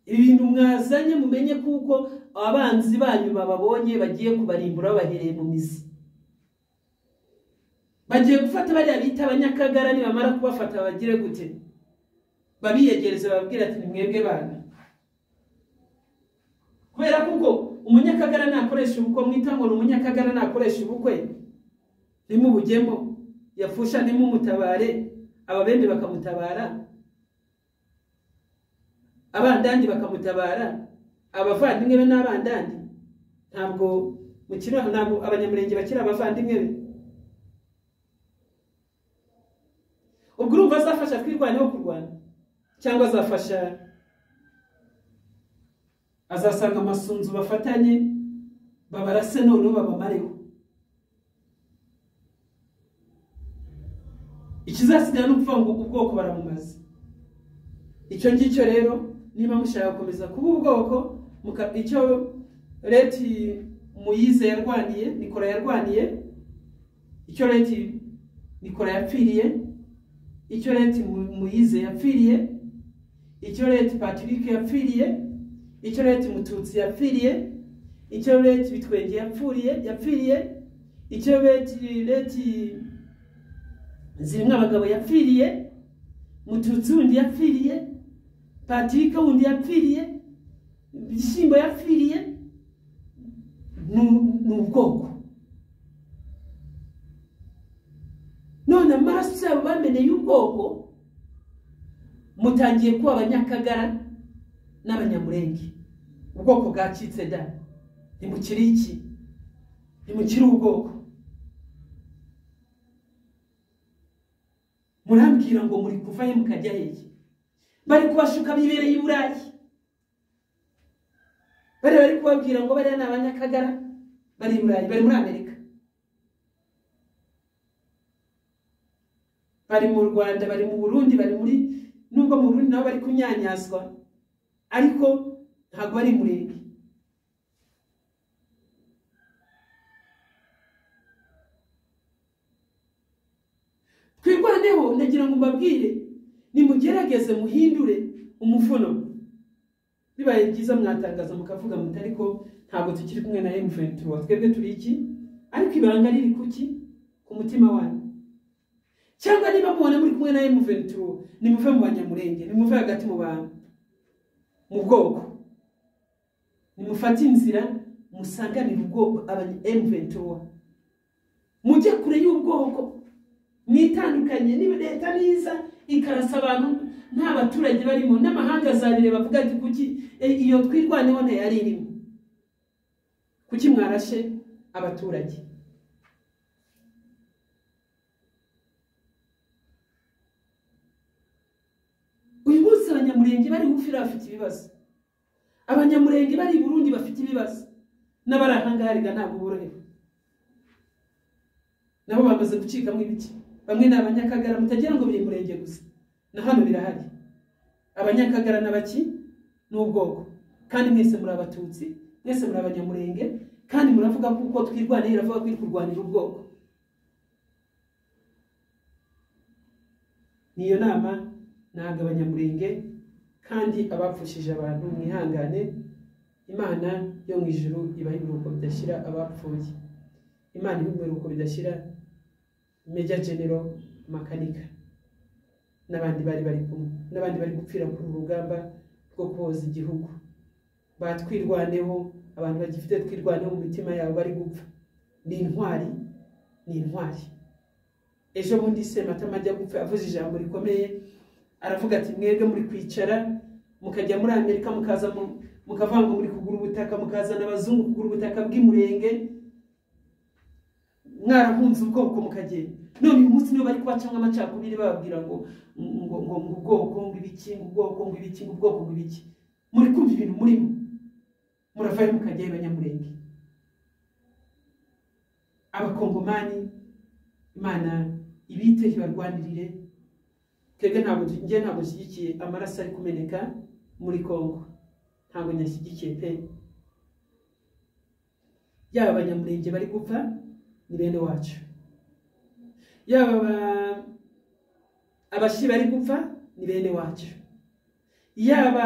Ibintu mwazanye mumenye kuko abanzi banyu bababonye bagiye kubarimbura babahereye mu mizi. Bagiye gufata bariya bita abanyakagara, nibamara kubafata bagire gute, babiyegereze bababwira ati ni mwebwe bana. Kubera kuko umunyakagara nakoresha ubukwe, mwita ngo ni umunyakagara nakoresha ubukwe, ntimubujyemo, yapfusha ntimumutabare, ababembe bakamutabara, abandandi bakamutabara, abavandimwe be n'abandandi. Ntabwo mukiri, ntabwo abanyamurenge bakiri abavandimwe be. Ubwo urumva azafasha twirwaneho kurwana, cyangwa azafasha, azasanga amasunzu bafatanye babarase noneho babamareho. Ikizasigara ni ukuvuga ngo ubwoko baramumaze. Icyo ngicyo rero niba mushaka gukomeza kuba ubwoko, icyo leti Muyize yarwaniye, Nikora yarwaniye, icyo leti Nikora yapfiriye, icyo leti Muyize yapfiriye, icyo leti Patrick yapfiriye, icyo leti Mututsi yapfiriye, icyo leti Bitwenge yapfiriye, icyo leti Zirimwe abagabo yapfiriye, Mututsi wundi yapfiriye, Patrick wundi yapfiriye, Bishyimbo yapfiriye, ni ubwoko. None amaraso yabo bameneye ubwoko, mutangiye kuba abanyakagara n'abanyamurenge. Ubwoko bwacitse da, ntimukiri iki, ntimukiri ubwoko. Murambwira ngo muri kuva he mukajya hehe? Bari kubashuka bibereye i Burayi, bari kubabwira ngo bariya ni abanyakagara, bari i Burayi, bari muri Amerika, bari mu Rwanda, bari mu Burundi, bari muri, nubwo mu Burundi nabo bari kunyanyazwa, ariko ntabwo bari murenge. Twirwaneho, ndagira ngo mbabwire, nimugerageze muhindure umufuno. Bibaye byiza mwatangaza mukavuga muti ariko ntabwo tukiri kumwe na M23, twebwe turi iki? Ariko ibanga riri kuki? Ku mutima wanyu. Cyangwa niba mubona muri kumwe na M23, nimuve mu banyamurenge, nimuve hagati mu bantu, mu bwoko, nimufate inzira musanganire ubwoko aba M23, mujye kure y'ubwoko, mwitandukanye. Niba leta niza ikarasa abantu nta baturage barimo, n'amahanga azabireba avuga ati kuki iyo Twirwaneho ntayari irimo, kuki mwarashe abaturage? Uyu munsi abanyamurenge bari Uvira bafite ibibazo, abanyamurenge bari Burundi bafite ibibazo, n'abari ahangaha rega ntabwo borohewe, nabo bamaze gucikamo ibice. Bamwe ni abanyakagara, mutagira ngo biri murenge gusa, na hano birahari. Abanyakagara n'abaki n'ubwoko, kandi mwese muri abatutsi, mwese muri abanyamurenge, kandi muravuga kuko Twirwaneho iravuga ko iri kurwanira ubwoko. Niyo nama ntabwo abanyamurenge kandi abapfushije abantu mwihangane, Imana yo mu ijuru ibaha ibiruhuko bidashira abapfuye, Imana ibaha ibiruhuko bidashira Major General Makanika n'abandi bari bari kumwe, n'abandi bari gupfira kuri urugamba rwo koza igihugu. Batwirwaneho, abantu bagifite Twirwaneho mu mitima yabo bari gupfa, ni intwari, ni intwari. Ejo bundi Sematama ajya gupfa avuze ijambo rikomeye, aravuga ati mwebwe muri kwicara mukajya muri Amerika mukaza mukavanga muri kugura ubutaka, mukazana abazungu kugura ubutaka bw'imurenge, mwarahunze ubwoko mukagenda. None uyu munsi niyo bari kubacamo amacakubiri bababwira ngo ngo ngo ubwoko ngo ibiki, ngo ubwoko ngo ibiki, ngo ubwoko ngo ibiki. Muri kumva ibintu murimo, muravayo mukajyayo abanyamurenge. Abakongomani Imana ibite ibarwanirire. Twebwe ntabwo njye ntabwo nshyigikiye amaraso ari kumeneka muri Kongo, ntabwo nyashyigikiye pe. Yaba abanyamurenge bari gupfa ni bene wacu, yaba abashi bari gupfa ni bene wacu, yaba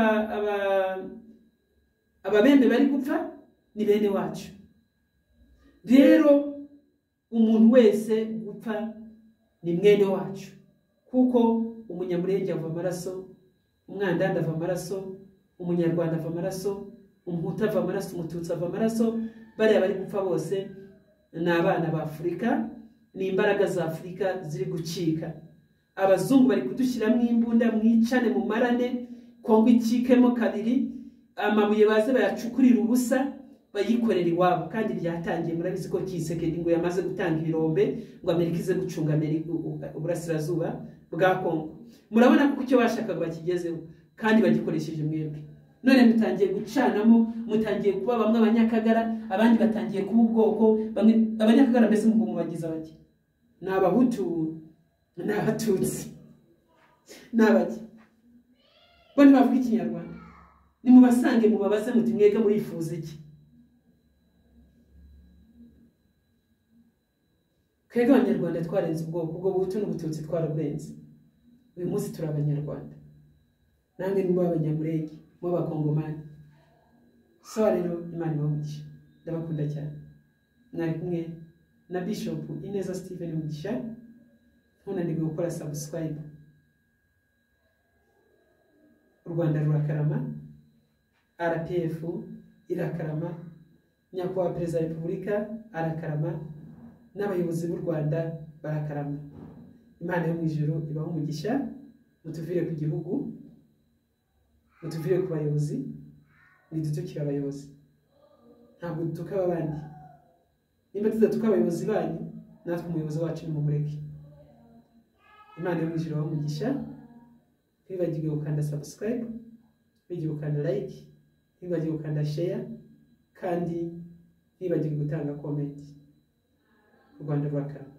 ababembe bari gupfa ni bene wacu. Rero umuntu wese gupfa ni mwene wacu, kuko umunyamurenge ava amaraso, umwandanda ava amaraso, umunyarwanda ava amaraso, umuhutu ava amaraso, umututsi ava amaraso. Bariya bari gupfa bose ni abana ba Afurika, ni imbaraga za Afurika ziri gucika. Abazungu bari kudushyiramo imbunda, mwicane mumarane, Kongo ikikemo kabiri, amabuye baze bayacukurira ubusa bayikorera iwabo. Kandi byatangiye, murabizi ko Tshisekedi ngo yamaze gutanga ibirombe ngo Amerika ize gucunga uburasirazuba bwa Kongo. Murabona ko icyo bashakaga bakigezeho kandi bagikoresheje mwebwe. None mutangiye gucanamo, mutangiye kuba bamwe abanyakagara, abandi batangiye kuba ubwoko, bamwe abanyakagara mbese ngo mubagize bake, ni abahutu, ni abatutsi, ni abaki, bo ntibavuga ikinyarwanda. Nimubasange mubabaze muti mwebwe murifuza iki? Twebwe abanyarwanda twarenze ubwoko, ubwo buhutu n'ubututsi twaraburenze. Uyu munsi turi abanyarwanda, namwe ni abanyamurenge, mu bakongomani. So rero Imana ibahe, ndabakunda cyane. Mwari kumwe na Bishop Ineza Steven Mugisha. Ntunanirwe gukora subscribe. U Rwanda rurakarama, RPF irakarama, Nyakubahwa Perezida wa Repubulika arakarama, n'abayobozi b'u Rwanda barakarama. Imana yo mu ijuru ibahe umugisha, mutuvire ku gihugu, mutuvire ku bayobozi, mwidutukire abayobozi. Ntabwo dutuka abandi, nimba tudatuka abayobozi banyu, natwe umuyobozi wacu ni mumureke. Imana yo mu ijuru ibahe umugisha. Ntiwibagirwe gukanda subscribe, ntiwibagirwe gukanda like, ntiwibagirwe gukanda share, kandi ntiwibagirwe gutanga comment. U Rwanda rurakarama.